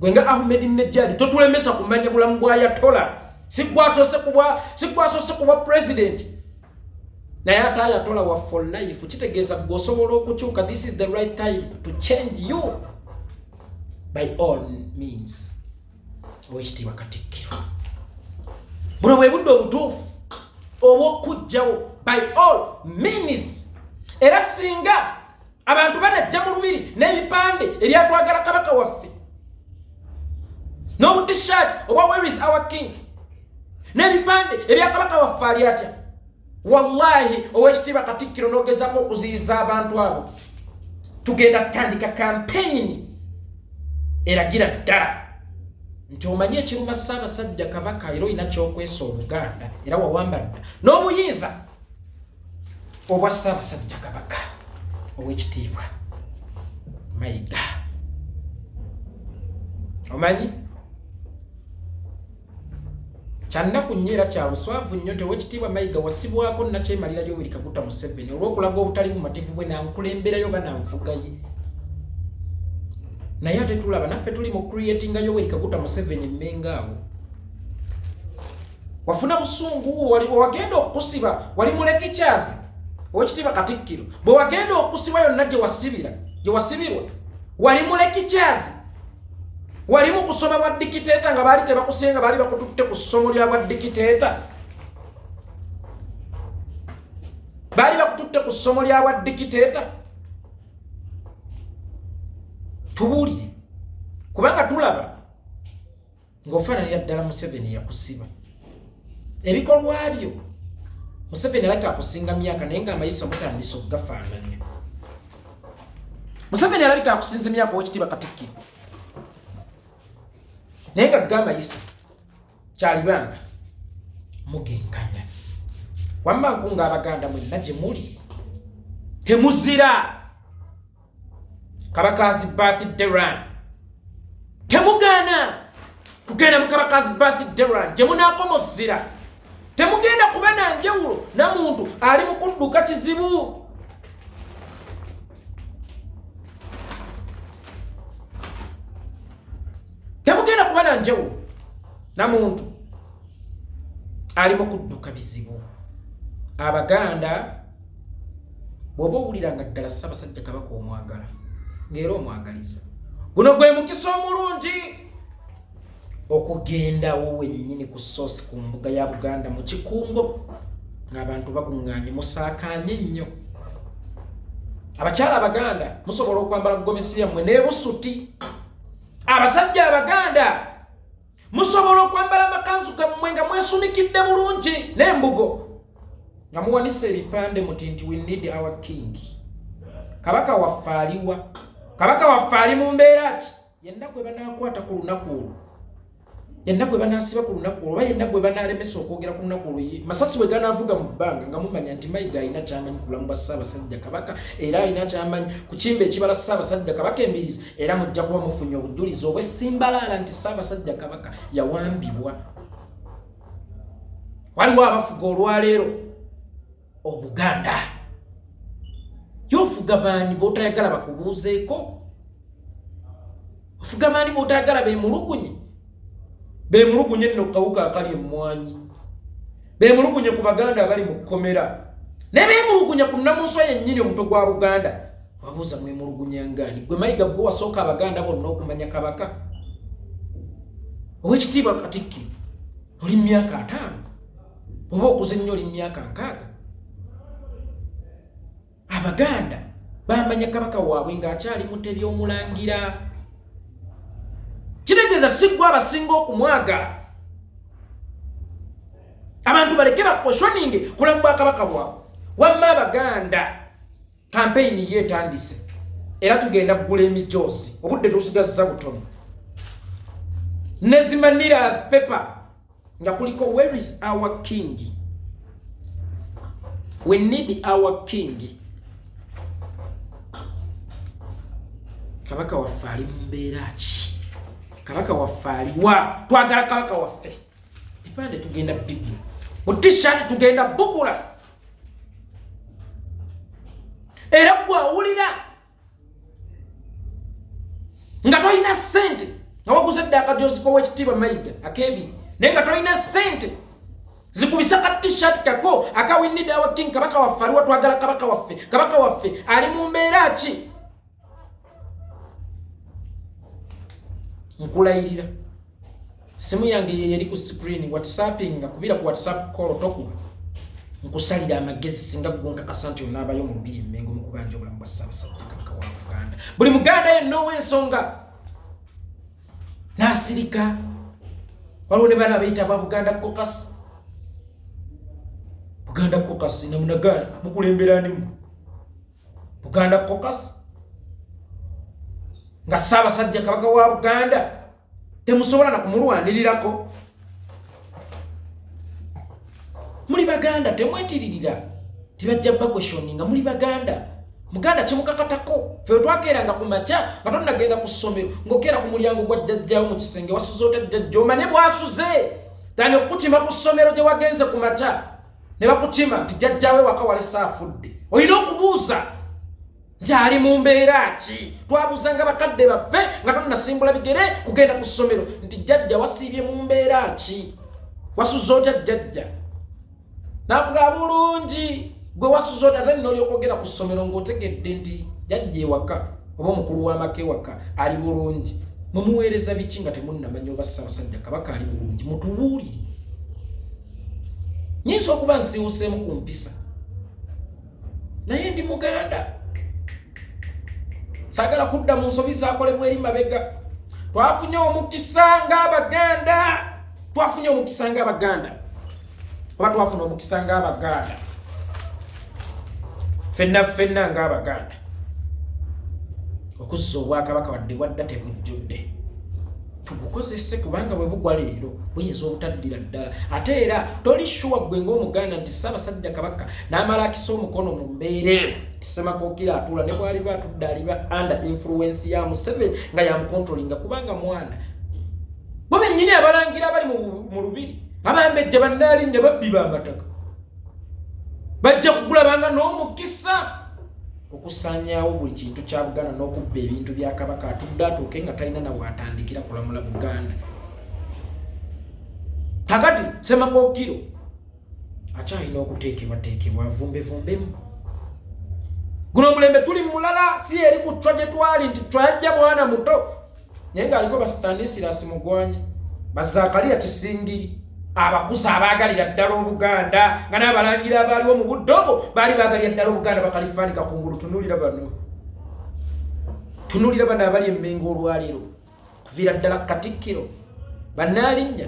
Gwe nga Ahmed Nejadi, totulemesa kumanya bulamu bwa Yatola. Sigwasoose kubwa president, naye ate Ayatola wa for life, kitegeeza gwe osobola okukyuka. This is the right time to change you by all means. Owekitiibwa Katikkiro, buno bwe budde obutuufu obw'okujjawo by all means. Era singa abantu banajja mu lubiri n'ebipande ebyatwagala kabaka waffe, n'obutishaati obwa "Where is our king", n'ebipande ebya "Kabaka waffe ali atya", wallahi, owekitiibwa Katikkiro, n'ogezaako okuziyiza abantu abo, tugenda kutandika kampeyini eragira ddala nti omanyi ekiruma Ssaabasajja Kabaka, era olina kyokwesa Obuganda, era wawamba dda n'obuyinza obwa Ssaabasajja Kabaka. Owekitiibwa Mayiga, omanyi kyannaku nnyo era kya buswavu nnyo nti Owekitiibwa Mayiga wasibwako Nakyemalira Yoweri Kaguta Museveni olw'okulaga obutali bumativu bwe nankulemberayo bananfugaye, naye ate tulaba naffe tuli mu creatinga Yoweri Kaguta Museveni emmenga. Awo wafuna busungu, wagenda okusiba, wali mu lectures. Owekitiibwa Katikkiro, bwe wagenda okusiba yonna gye wasibira, gye wasibirwa, wali mu lectures, wali mu kusoma bwa dictator, nga baali tebakusiye, nga baali bakututte ku ssomo lya bwa dictator, baali bakututte ku ssomo lya bwa dictator. Tubuulire, kubanga tulaba ng'ofaananira ddala Museveni yakusiba. Ebikolwa byo, Museveni alabika akusinga myaka, naye ng'amayisa mutandise okugafaananya. Museveni alabika akusinza emyaka, owekitiibwa Katikkiro, naye nga ga amayisa kyalibanga mugenkanya. Wamma nkunga Abaganda mwenna gye muli, temuzira Kabaka's birthday run, temugaana kugenda mu Kabaka's birthday run. Gye munaakomozira, temugenda kuba na njawulo na muntu ali mu kudduka kizibu. Temugenda kuba na njawulo na muntu ali mu kudduka bizibu. Abaganda, bw'oba owulira nga ddala Ssaabasajja Kabaka omwagala ng'era omwagaliza, guno gwe mukisa omulungi okugendawo wennyini ku soosi ku mbuga ya Buganda mu kikungo, ng'abantu bakuŋŋaanye, musaakaanye nnyo. Abakyala Abaganda musobola okwambala gomesi yammwe n'ebusuti. Abasajja Abaganda musobola okwambala amakanzu gammwe nga mwesumikidde bulungi n'embugo, nga muwanisa ebipande muti nti "We need our king." Kabaka waffe aliwa? Kabaka waffe ali mu mbeera ki? Yenna gwe banaakwata ku lunaku olwo, yenna gwe banaasiba ku lunaku olwo, oba yenna gwe banaalemesa okwogera ku lunaku olwo, masasi bwe ganaavuga mu bbanga, nga mumanya nti Mayiga alina kyamanyi ku bulamu bwa Ssaabasajja Kabaka, era alina kyamanyi ku kimba ekibala Ssaabasajja Kabaka embirizi, era mujja kuba mufunye obujulizi obwessimbalaala nti Ssaabasajja Kabaka yawambibwa. Waliwo abafuga olwaleero Obuganda. Yofuga baani b'otayagala bakubuuzeeko? Ofuga baani b'otayagala beemulugunye? Beemulugunye nno kawuka akali emmwanyi, beemulugunye ku Baganda abali mu kkomera, ne beemulugunya ku Namunswa yennyini, omutwe gwa Buganda. Wabuuza mwemulugunya ngaani? Gwe Mayiga, gwe wasooka Abaganda bonna okumanya Kabaka. Owekitiibwa Katikkiro, oli myaka 50 oba okuze nnyo, oli myaka 60. Abaganda bamanya Kabaka waabwe ng'akyali Mutebi Omulangira. Kitegeeza si ggwe abasinga okumwagala. Abantu baleke baquestioninge kulamu bwa Kabaka bwabwe. Wamma Abaganda, kampeyini ye etandise era tugenda kugula emijoozi. Obudde tusigazza butono. Ne zi manila paper nga kuliko "Where is our king? We need our king." Kabaka waffe ali mu mbeera ki? Kabaka waffe aliwa? Twagala Kabaka waffe. Bipande tugenda bigula, bu T-shirt tugenda bugula. Era gwawulira nga tolina ssente, nga waguze dda akajozi k'Owekitiibwa Mayiga akebiri, naye nga tolina ssente zikubisa ka T-shirt kako aka "We need our king", Kabaka waffe aliwa? Twagala Kabaka waffe. Kabaka waffe ali mu mbeera ki? Nkulayirira, simu yange ye eri ku screen, WhatsApping nga kubira ku WhatsApp call tokuba. Nkusalira amagezi, singa gwonkakasa nti onaabayo mu lubiri Emmengo mu kubanja obulamu bwa Ssaabasajja Kabaka wa Buganda, buli Muganda yenna ow'ensonga n'asirika. Waliwo ne bana abayita aba Buganda Caucus. Buganda Caucus namunagana mukulemberanimu Buganda Caucus nga Ssaabasajja Kabaka wa Buganda temusobola na kumulwanirirako. Muli Baganda, temwetiririra, tebajja baquestioninga. Muli Baganda, Muganda kimukakatako. Fe twakeeranga ku makya nga tonnagenda ku ssomero, ng'okeera ku mulyango gwa jjajjawo mu kisenge, wasuze otya jjajja, omanye bwasuze, tani okukukima ku ssomero gye wagenze ku makya ne bakukima nti jjajjawe waka walese afudde. Olina okubuuza nti ali mu mbeera ki? Twabuuzanga bakadde baffe nga tonnasimbula bigere kugenda ku ssomero nti jjajja wasiibye mu mbeera ki, wasuze otya jjajja? Nakuga bulungi, gwe wasuze otya? Then nolyoka ogenda ku ssomero ng'otegedde nti jjajja ewaka oba omukulu w'amaka ewaka ali bulungi. Mumuweereza biki nga temunnamanya oba Ssaabasajja Kabaka ali bulungi? Mutubuulire. Nyinza okuba nsiwuseemu ku mpisa, naye ndi Muganda, saagala kudda mu nsobi zakolebwa eri mabega. Twafunye omukisa ng'Abaganda, twafunye omukisa ng'Abaganda, oba twafuna omukisa ng'Abaganda ffenna ffenna ng'Abaganda okuzza obwakabaka. Wadde bwadda tebujjudde, tugukozese, kubanga bwe bugwa leero buyinza obutaddira ddala. Ate era toli sure ggwe ng'Omuganda nti Ssaabasajja Kabaka n'amala akisa omukono mu mbeera eno ti Ssemakookiro atuula, ne bw'aliba atudde aliba under influence ya Museveni nga yamucontrollinga, kubanga mwana bo bennyini abalangira abali mu lubiri, abambejja, bannaalinnya, babbi b'amataka, bajja kukulabanga n'omukisa okusaanyaawo buli kintu kya Buganda n'okubba ebintu bya Kabaka. Atudde atuuke nga talina nawaatandikira kulamula Buganda. Kakati Ssemakookiro akyalina okuteekebwateekebwa, avumbevumbemu. Guno omulembe tuli mulala, si eri ku ccwa gye twali nti ccwa yajja mwana muto, naye ng'aliko Bastanislas Mugwanya, Bazaakaliya Kisingiri, abakuza abaagalira ddala Obuganda, nga n'abalangira abaaliwo mu budde obwo baali baagalira ddala Obuganda, Bakalifaani Kakungulu. Tunuulira bano, tunuulira bano abali Emmengo olwaleero, kuviira ddala Katikkiro, bannaalinnya,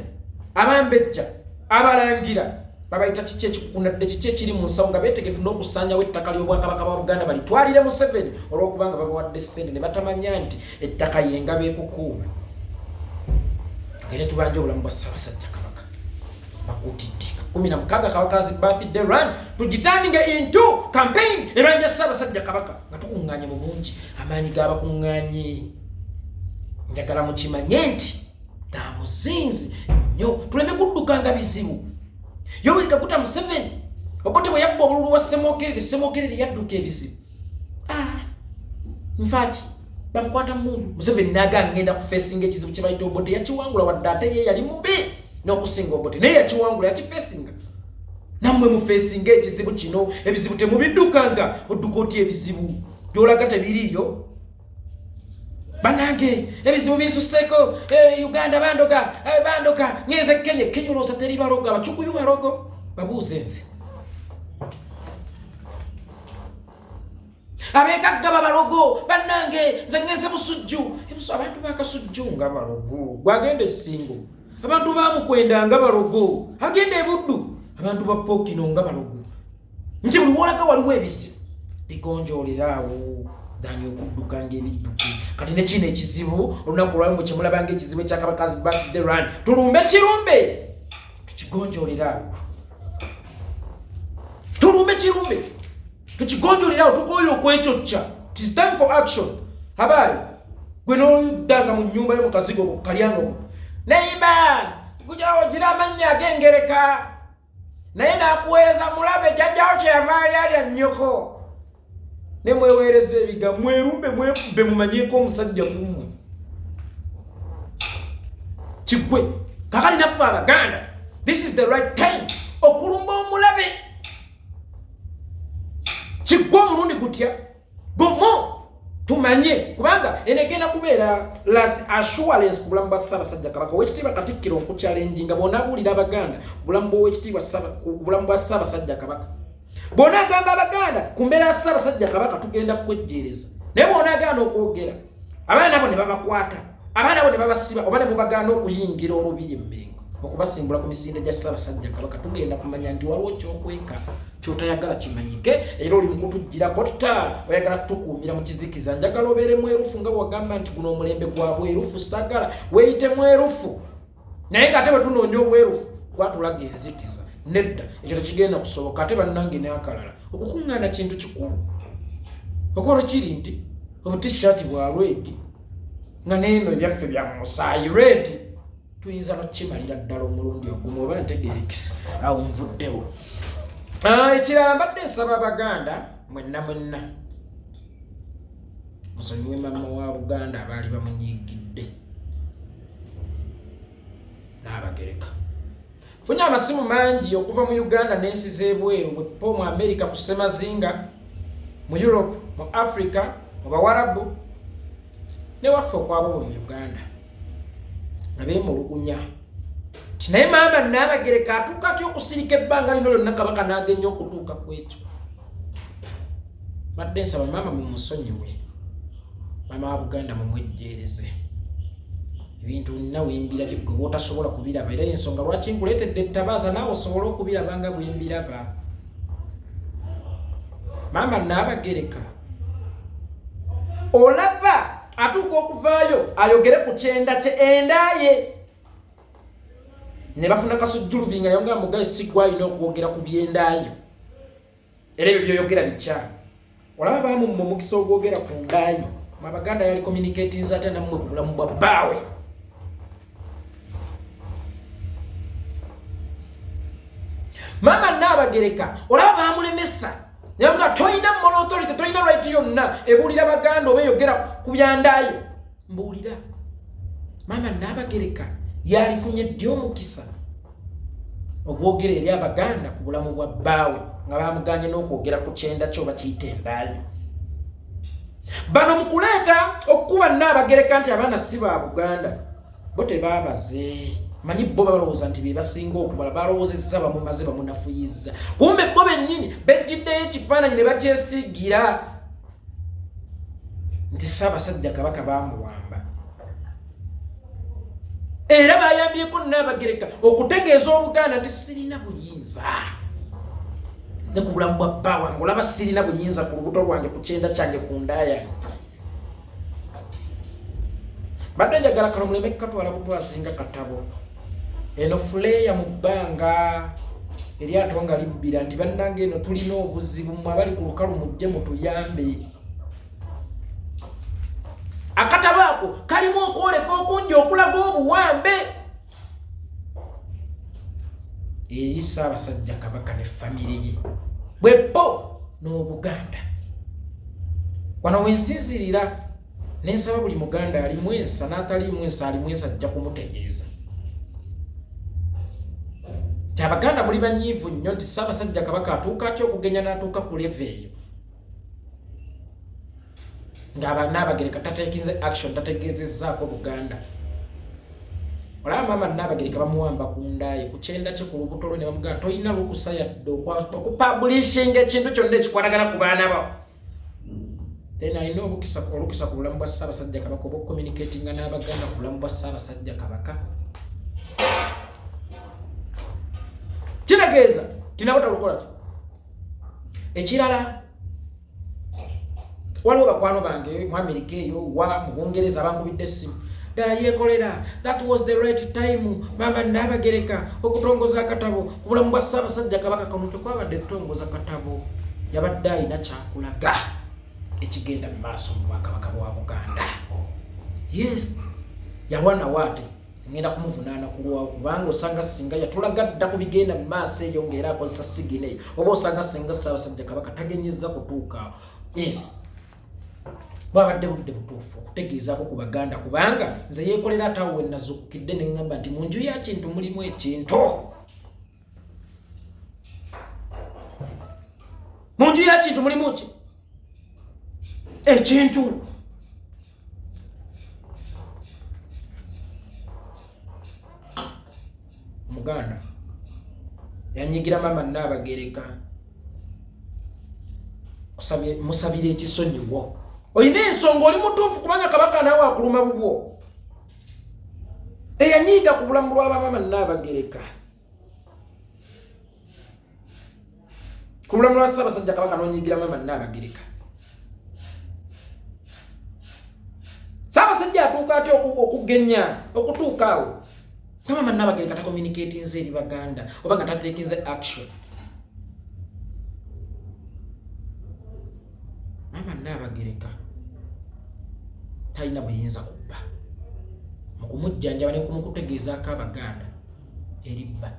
abambejja, abalangira, babayita kiki ekikukunadde, kiki ekiri mu nsawo, nga beetegefu n'okusaanyawo ettaka ly'Obwakabaka bwa Buganda balitwalire Museveni olw'okubanga babawadde ssente, ne batamanya nti ettaka yenga beekukuuma. Tugende tubanje obulamu bwa Ssaabasajja Kabaka. Bakuutidde 16 Kabaka's birthday run, tugiturninge into campaign ebanja Ssaabasajja Kabaka nga tukuŋŋaanye mu bungi. Amaanyi g'abakuŋŋaanye, njagala mukimanye nti gamuzinzi nnyo. Tuleme kuddukanga bizibu. Yoweri Kaguta Museveni, Obote bwe yabba obululu wa Ssemwogerere, Ssemwogerere yadduka ebizibu. Nfaaki bamukwata mundu. Museveni naga ngenda kufesinga ekizibu kye bayita Obote, yakiwangula wadde ate ye yali mubi n'okusinga Obote, naye yakiwangula, yakifesinga. Nammwe mufesinga ekizibu kino. Ebizibu temubiddukanga, odduka otya ebizibu byolaga tebiriiyo? Banange, ebizibu binsuseeko. Uganda bandoga, bandoga, ngenze Kenya. Kenya olowooza teri balogo? Abacukuyu balogo? Babuuze nze. Abekagga babalogo? Bannange, nze ngenze Busujju. Abantu bakasujju nga balogo. Gwagenda Essingo, abantu bamukwenda nga balogo. Agenda Ebuddu, abantu ba Pokino nga balogo. Nti buli wolaga waliwo ebizibu, bigonjoleraawo thani okudduka ngaebidduke. Kati ne kino ekizibu olunaku olwalimu kyemulabanga ekizibu ekyakabakazi birthday run, tulumbe kirumbe, tukigonjoleraawo. Tulumbe kirumbe, tukigonjolerawo. Tukooye okwekyocca. Tis time for action. Abaali gwe noddanga mu nyumba yo mukazigo kalyango neiba gujawo gira amannya ag'engereka, naye nakuweereza mulabe jjajjawo kyeyava alyalya nnyoko. Ne mweweereza ebiga, mwerumbe, mwekube, mumanyeeko omusajja kummwe kiggwe. Kakali naffe Abaganda, this is the right time okulumba omulabe kiggwe omulundi gutya gumu, tumanye, kubanga eno egenda kubeera last assurance ku bulamu bwa Ssaabasajja Kabaka. Owekitiibwa Katikkiro, nkuchallenginga, bw'onaabuulira Abaganda bulamu bw'owekitiibwa ku bulamu bwa Ssaabasajja Kabaka, bw'onaagamba Abaganda ku mbeera ya Ssaabasajja Kabaka, tugenda kukwejjeereza. Naye bw'onaagaana okwogera, abaana abo ne babakwata, abaana abo ne babasiba, oba ne mubagaana okuyingira olubiri Mmengo okubasimbula ku misinde gya Ssaabasajja Kabaka, tugenda kumanya nti waliwo kyokweka kyotayagala kimanyike, era oli mukutugirako ttaala, oyagala kutukuumira mu kizikiza. Njagala obeere mwerufu nga bwagamba nti guno omulembe gwa bwerufu. Sagala weeyite mwerufu, naye ng'ate bwe tunoonya obwerufu gwatulaga enzikiza. Nedda, ekyo tekigenda kusoboka. Ate bannange, n'akalala, okukuŋŋaana kintu kikulu. Okuba kiri nti obutishaati bwa red nga neeno ebyaffe bya musaayi red, tuyinza nokimalira ddala omulundi ogumu oba ntegerekisi. Awo nvuddewo. Ekirala, mbadde nsaba Abaganda mwenna mwenna musonyiwe mama wa Buganda abaali bamunyiigidde n'Abagereka. Funye amasimu mangi okuva mu Uganda n'ensi z'ebweru, bwepo mu America ku Semazinga, mu Europe, mu Africa, mu Bawarabu, newaffe okwabobwe mu Uganda, nga beemulugunya ti naye maama Naabagereka atuuka atya okusirika ebbanga lino lyonna Kabaka n'agenya okutuuka ku ekyo? Badde nsaba maama mumusonyiwe, maama wa Buganda mumwejjeereze. Ebintu nina wembirabye gwe bwotasobola kubiraba, era ensonga lwaki nkuleetedde ettabaaza naawe osobole okubiraba nga bwembiraba. Maama Naabagereka olaba atuuka okuvaayo ayogere ku kyenda kye endaaye ne bafuna Kasujjulubi nga yonga mugaye si gwalina okwogera ku byendaayo, era ebyo byoyogera bikyamu. Olaba bamumma omukisa ogwogera ku ndaayo. Abaganda yali communicatinze atya nammwe ku bulamu bwa bbaawe? Maama Naabagereka olaba bamulemesa nga toyina moral authority, toyina right yonna ebuulira Baganda oba eyogera ku byandaayo. Mbuulira, maama Naabagereka yalifunye ddi omukisa ogwogera eri Abaganda ku bulamu bwa bbaawe nga bamuganye n'okwogera ku kyenda kyo bakiyita endaayo? Bano mu kuleeta okukuba Nnaabagereka nti abaana si ba Buganda, bo tebaabaze manyi. Bo balowooza nti be basinga okubala, balowoozezza bamumaze, bamunafuyizza, kumbe bo bennyini bejjiddeyo ekifaananyi ne bakyesiigira nti Ssaabasajja Kabaka baamuwamba. Era bayambyeko Nnaabagereka okutegeeza Obuganda nti sirina buyinza ne ku bulamu bwa bba wange. Olaba sirina buyinza ku lubuto lwange, ku kyenda kyange, ku nda yange. Mbadde njagala kano muleme kukatwala butwazinga katabo. Eno fuleeya mu bbanga eryato nga libbira nti bannange, eno tulina obuzibu, mwe abali ku lukalu mujje mutuyambe. Akatabo ako kalimu okwoleka okungi okulaga obuwambe eri Ssaabasajja Kabaka ne famire ye bwebbo n'Obuganda. Wano wensinzirira nensaba buli Muganda alimu ensa n'ataliimu ensa, alimu ensa ajja kumutegeeza nti Abaganda muli banyiivu nnyo nti Ssaabasajja Kabaka atuuka atya okugenya n'atuuka ku level eyo ng'Abanaabagereka tateekinze action, tategeezezzaako Buganda. Olaba maama Nnaabagereka bamuwamba ku ndaaye, ku kyenda kye, ku lubuto lwe, ne bamugamba tolina lukusa yadde okupublishinga ekintu kyonna ekikwatagana ku baana bo. Then alina obukisa, olukisa ku bulamu bwa Ssaabasajja Kabaka oba okucommunicatinga n'Abaganda ku bulamu bwa Ssaabasajja Kabaka. Kitegeeza tinabo talukola ki ekirala. Waliwo bakwano bange mu Amerika eyo wa mu Bungereza bankubidde essimu, ddala yeekolera, that was the right time maama Nnaabagereka okutongoza akatabo ku bulamu bwa Ssaabasajja Kabaka. Kano tekwabadde tutongoza katabo, yabadde alina kyakulaga ekigenda mu maaso mu bwakabaka bwa Buganda. Yes, yalwanawo ate ngenda kumuvunaana kulwawo, kubanga osanga singa yatulaga dda ku bigenda mu maaso eyo ng'era akozesa sigina eyo, oba osanga singa Ssaabasajja Kabaka tagenyeza kutuuka. Yes, bwabadde budde butuufu okutegeezaako ku Baganda, kubanga nze yeekolera ate awo wenazuukukidde ne ŋŋamba nti mu nju ya Kintu mulimu ekintu, mu nju ya Kintu mulimu ki ekintu. Muganda yanyigira maama Nnaabagereka, musabira ekisonyiwo. Olina ensonga, oli mutuufu, kubanga Kabaka naawe akuluma bubwo. Eyanyiiga ku bulamu lwa bamaama Nnaabagereka, ku bulamu lwa Ssaabasajja Kabaka, n'onyiigira maama Nnaabagereka. Ssaabasajja atuuka atya okugenya okutuuka awo nga maama Nnaabagereka tacommunicatinze eri Baganda oba nga tatekinze action? Maama Nnaabagereka talina buyinza kubba mu kumujjanjaba ne kumukutegeezaako Abaganda eri bba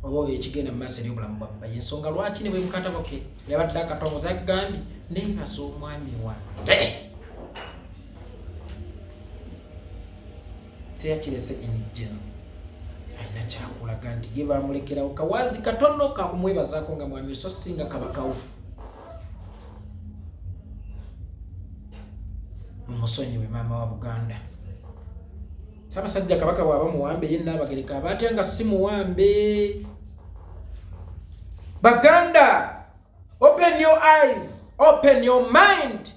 oba oyo ekigenda mu maaso eri obulamu bwa bba. Yensonga lwaki ne bwe mukatabo ke yabadde akatongoza agambye, neebaza omwami wange teyakirese in general. Alina kyakulaga nti ye bamulekerawo kawaazi katono kakumwebazaako nga mwami, so singa kabakawo. Mumusonyiwe maama wa Buganda. Ssaabasajja Kabaka bw'aba muwambe, ye Nnaabagereka aba atya nga si muwambe? Baganda, open your eyes, open your mind.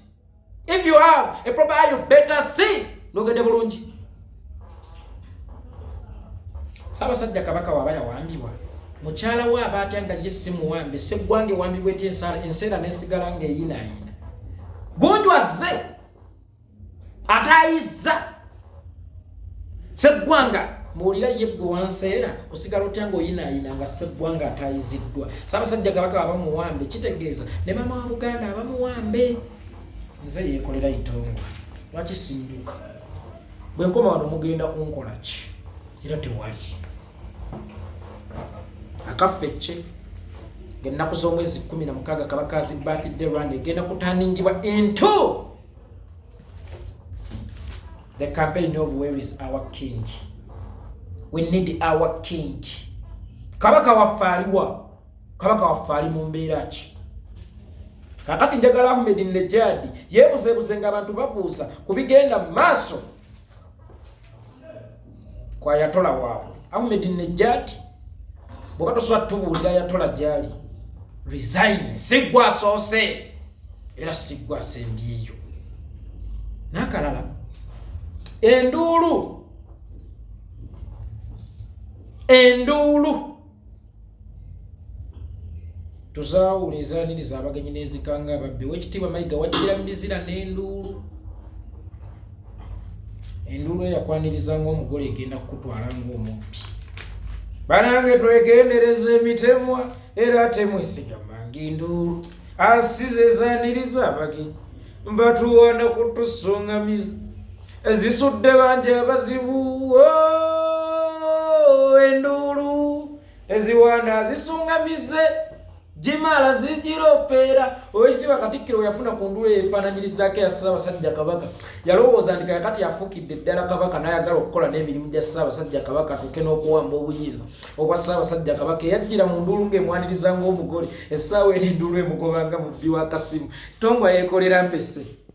If you have a proper eye, you better see. Nogedde bulungi. Ssaabasajja Kabaka waba yawambibwa, mukyala we aba atya nga ye si muwambe? Seggwanga ewambibwa etya enseera nesigala ng'eyinaayina? Gunju azze atayizza seggwanga, mbuulira, ye gwe wanseera osigala otya ng'oyinaayina nga seggwanga atayiziddwa? Ssaabasajja Kabaka aba muwambe, kitegeeza ne maama wa Buganda aba muwambe. Nze yeekolera itongwa, lwaki sinnyuka? Bwe nkoma wano mugenda kunkola ki? Era tewali akaffe kye ng'ennaku z'omwezi 16 Kabakazi birthday Rwanda egenda kutandingibwa into the campaign of where is our king. We need our king. Kabaka waffe aliwa? Kabaka waffe ali mu mbeera ki kakati? Njagala Ahmed Nejadi yeebuzeebuze nga abantu babuuza ku bigenda mu maaso kwa Ayatollah waabwe. Ahmed Nejad, bw'oba tosobola tubuulira Ayatollah gyali, resign. Siggwa asoose era siggwa asembyeyo. N'akalala, enduulu, enduulu tuzaawula ezaaniriza abagenyi n'ezikanga ababbi. Owekitiibwa Mayiga, wajjira mu bizira n'enduulu. Enduulu eyakwaniriza ng'omugole egenda kukutwala ng'omubbi. Banange, twegendereza emitemwa era temwesigamanga enduulu asize ezaaniriza abagenyi. Mbatuwana kutusungamiza, zisudde bangi abazibu. Enduulu eziwaana zisungamize. Gimala zigiropeera. Owekitiibwa Katikkiro weyafuna ku nduulu eyefaananyirizaako eya Ssaabasajja Kabaka, yalowooza nti kakati afuukidde ddala Kabaka, n'ayagala okukola n'emirimu gya Ssaabasajja Kabaka, atuuke n'okuwamba obuyinza obwa Ssaabasajja Kabaka. Eyajjira mu nduulu ng'emwaniriza ng'omugole, essaawa eno enduulu emugoba nga mubbi wa kasimu. Tongwa yeekolera mpese.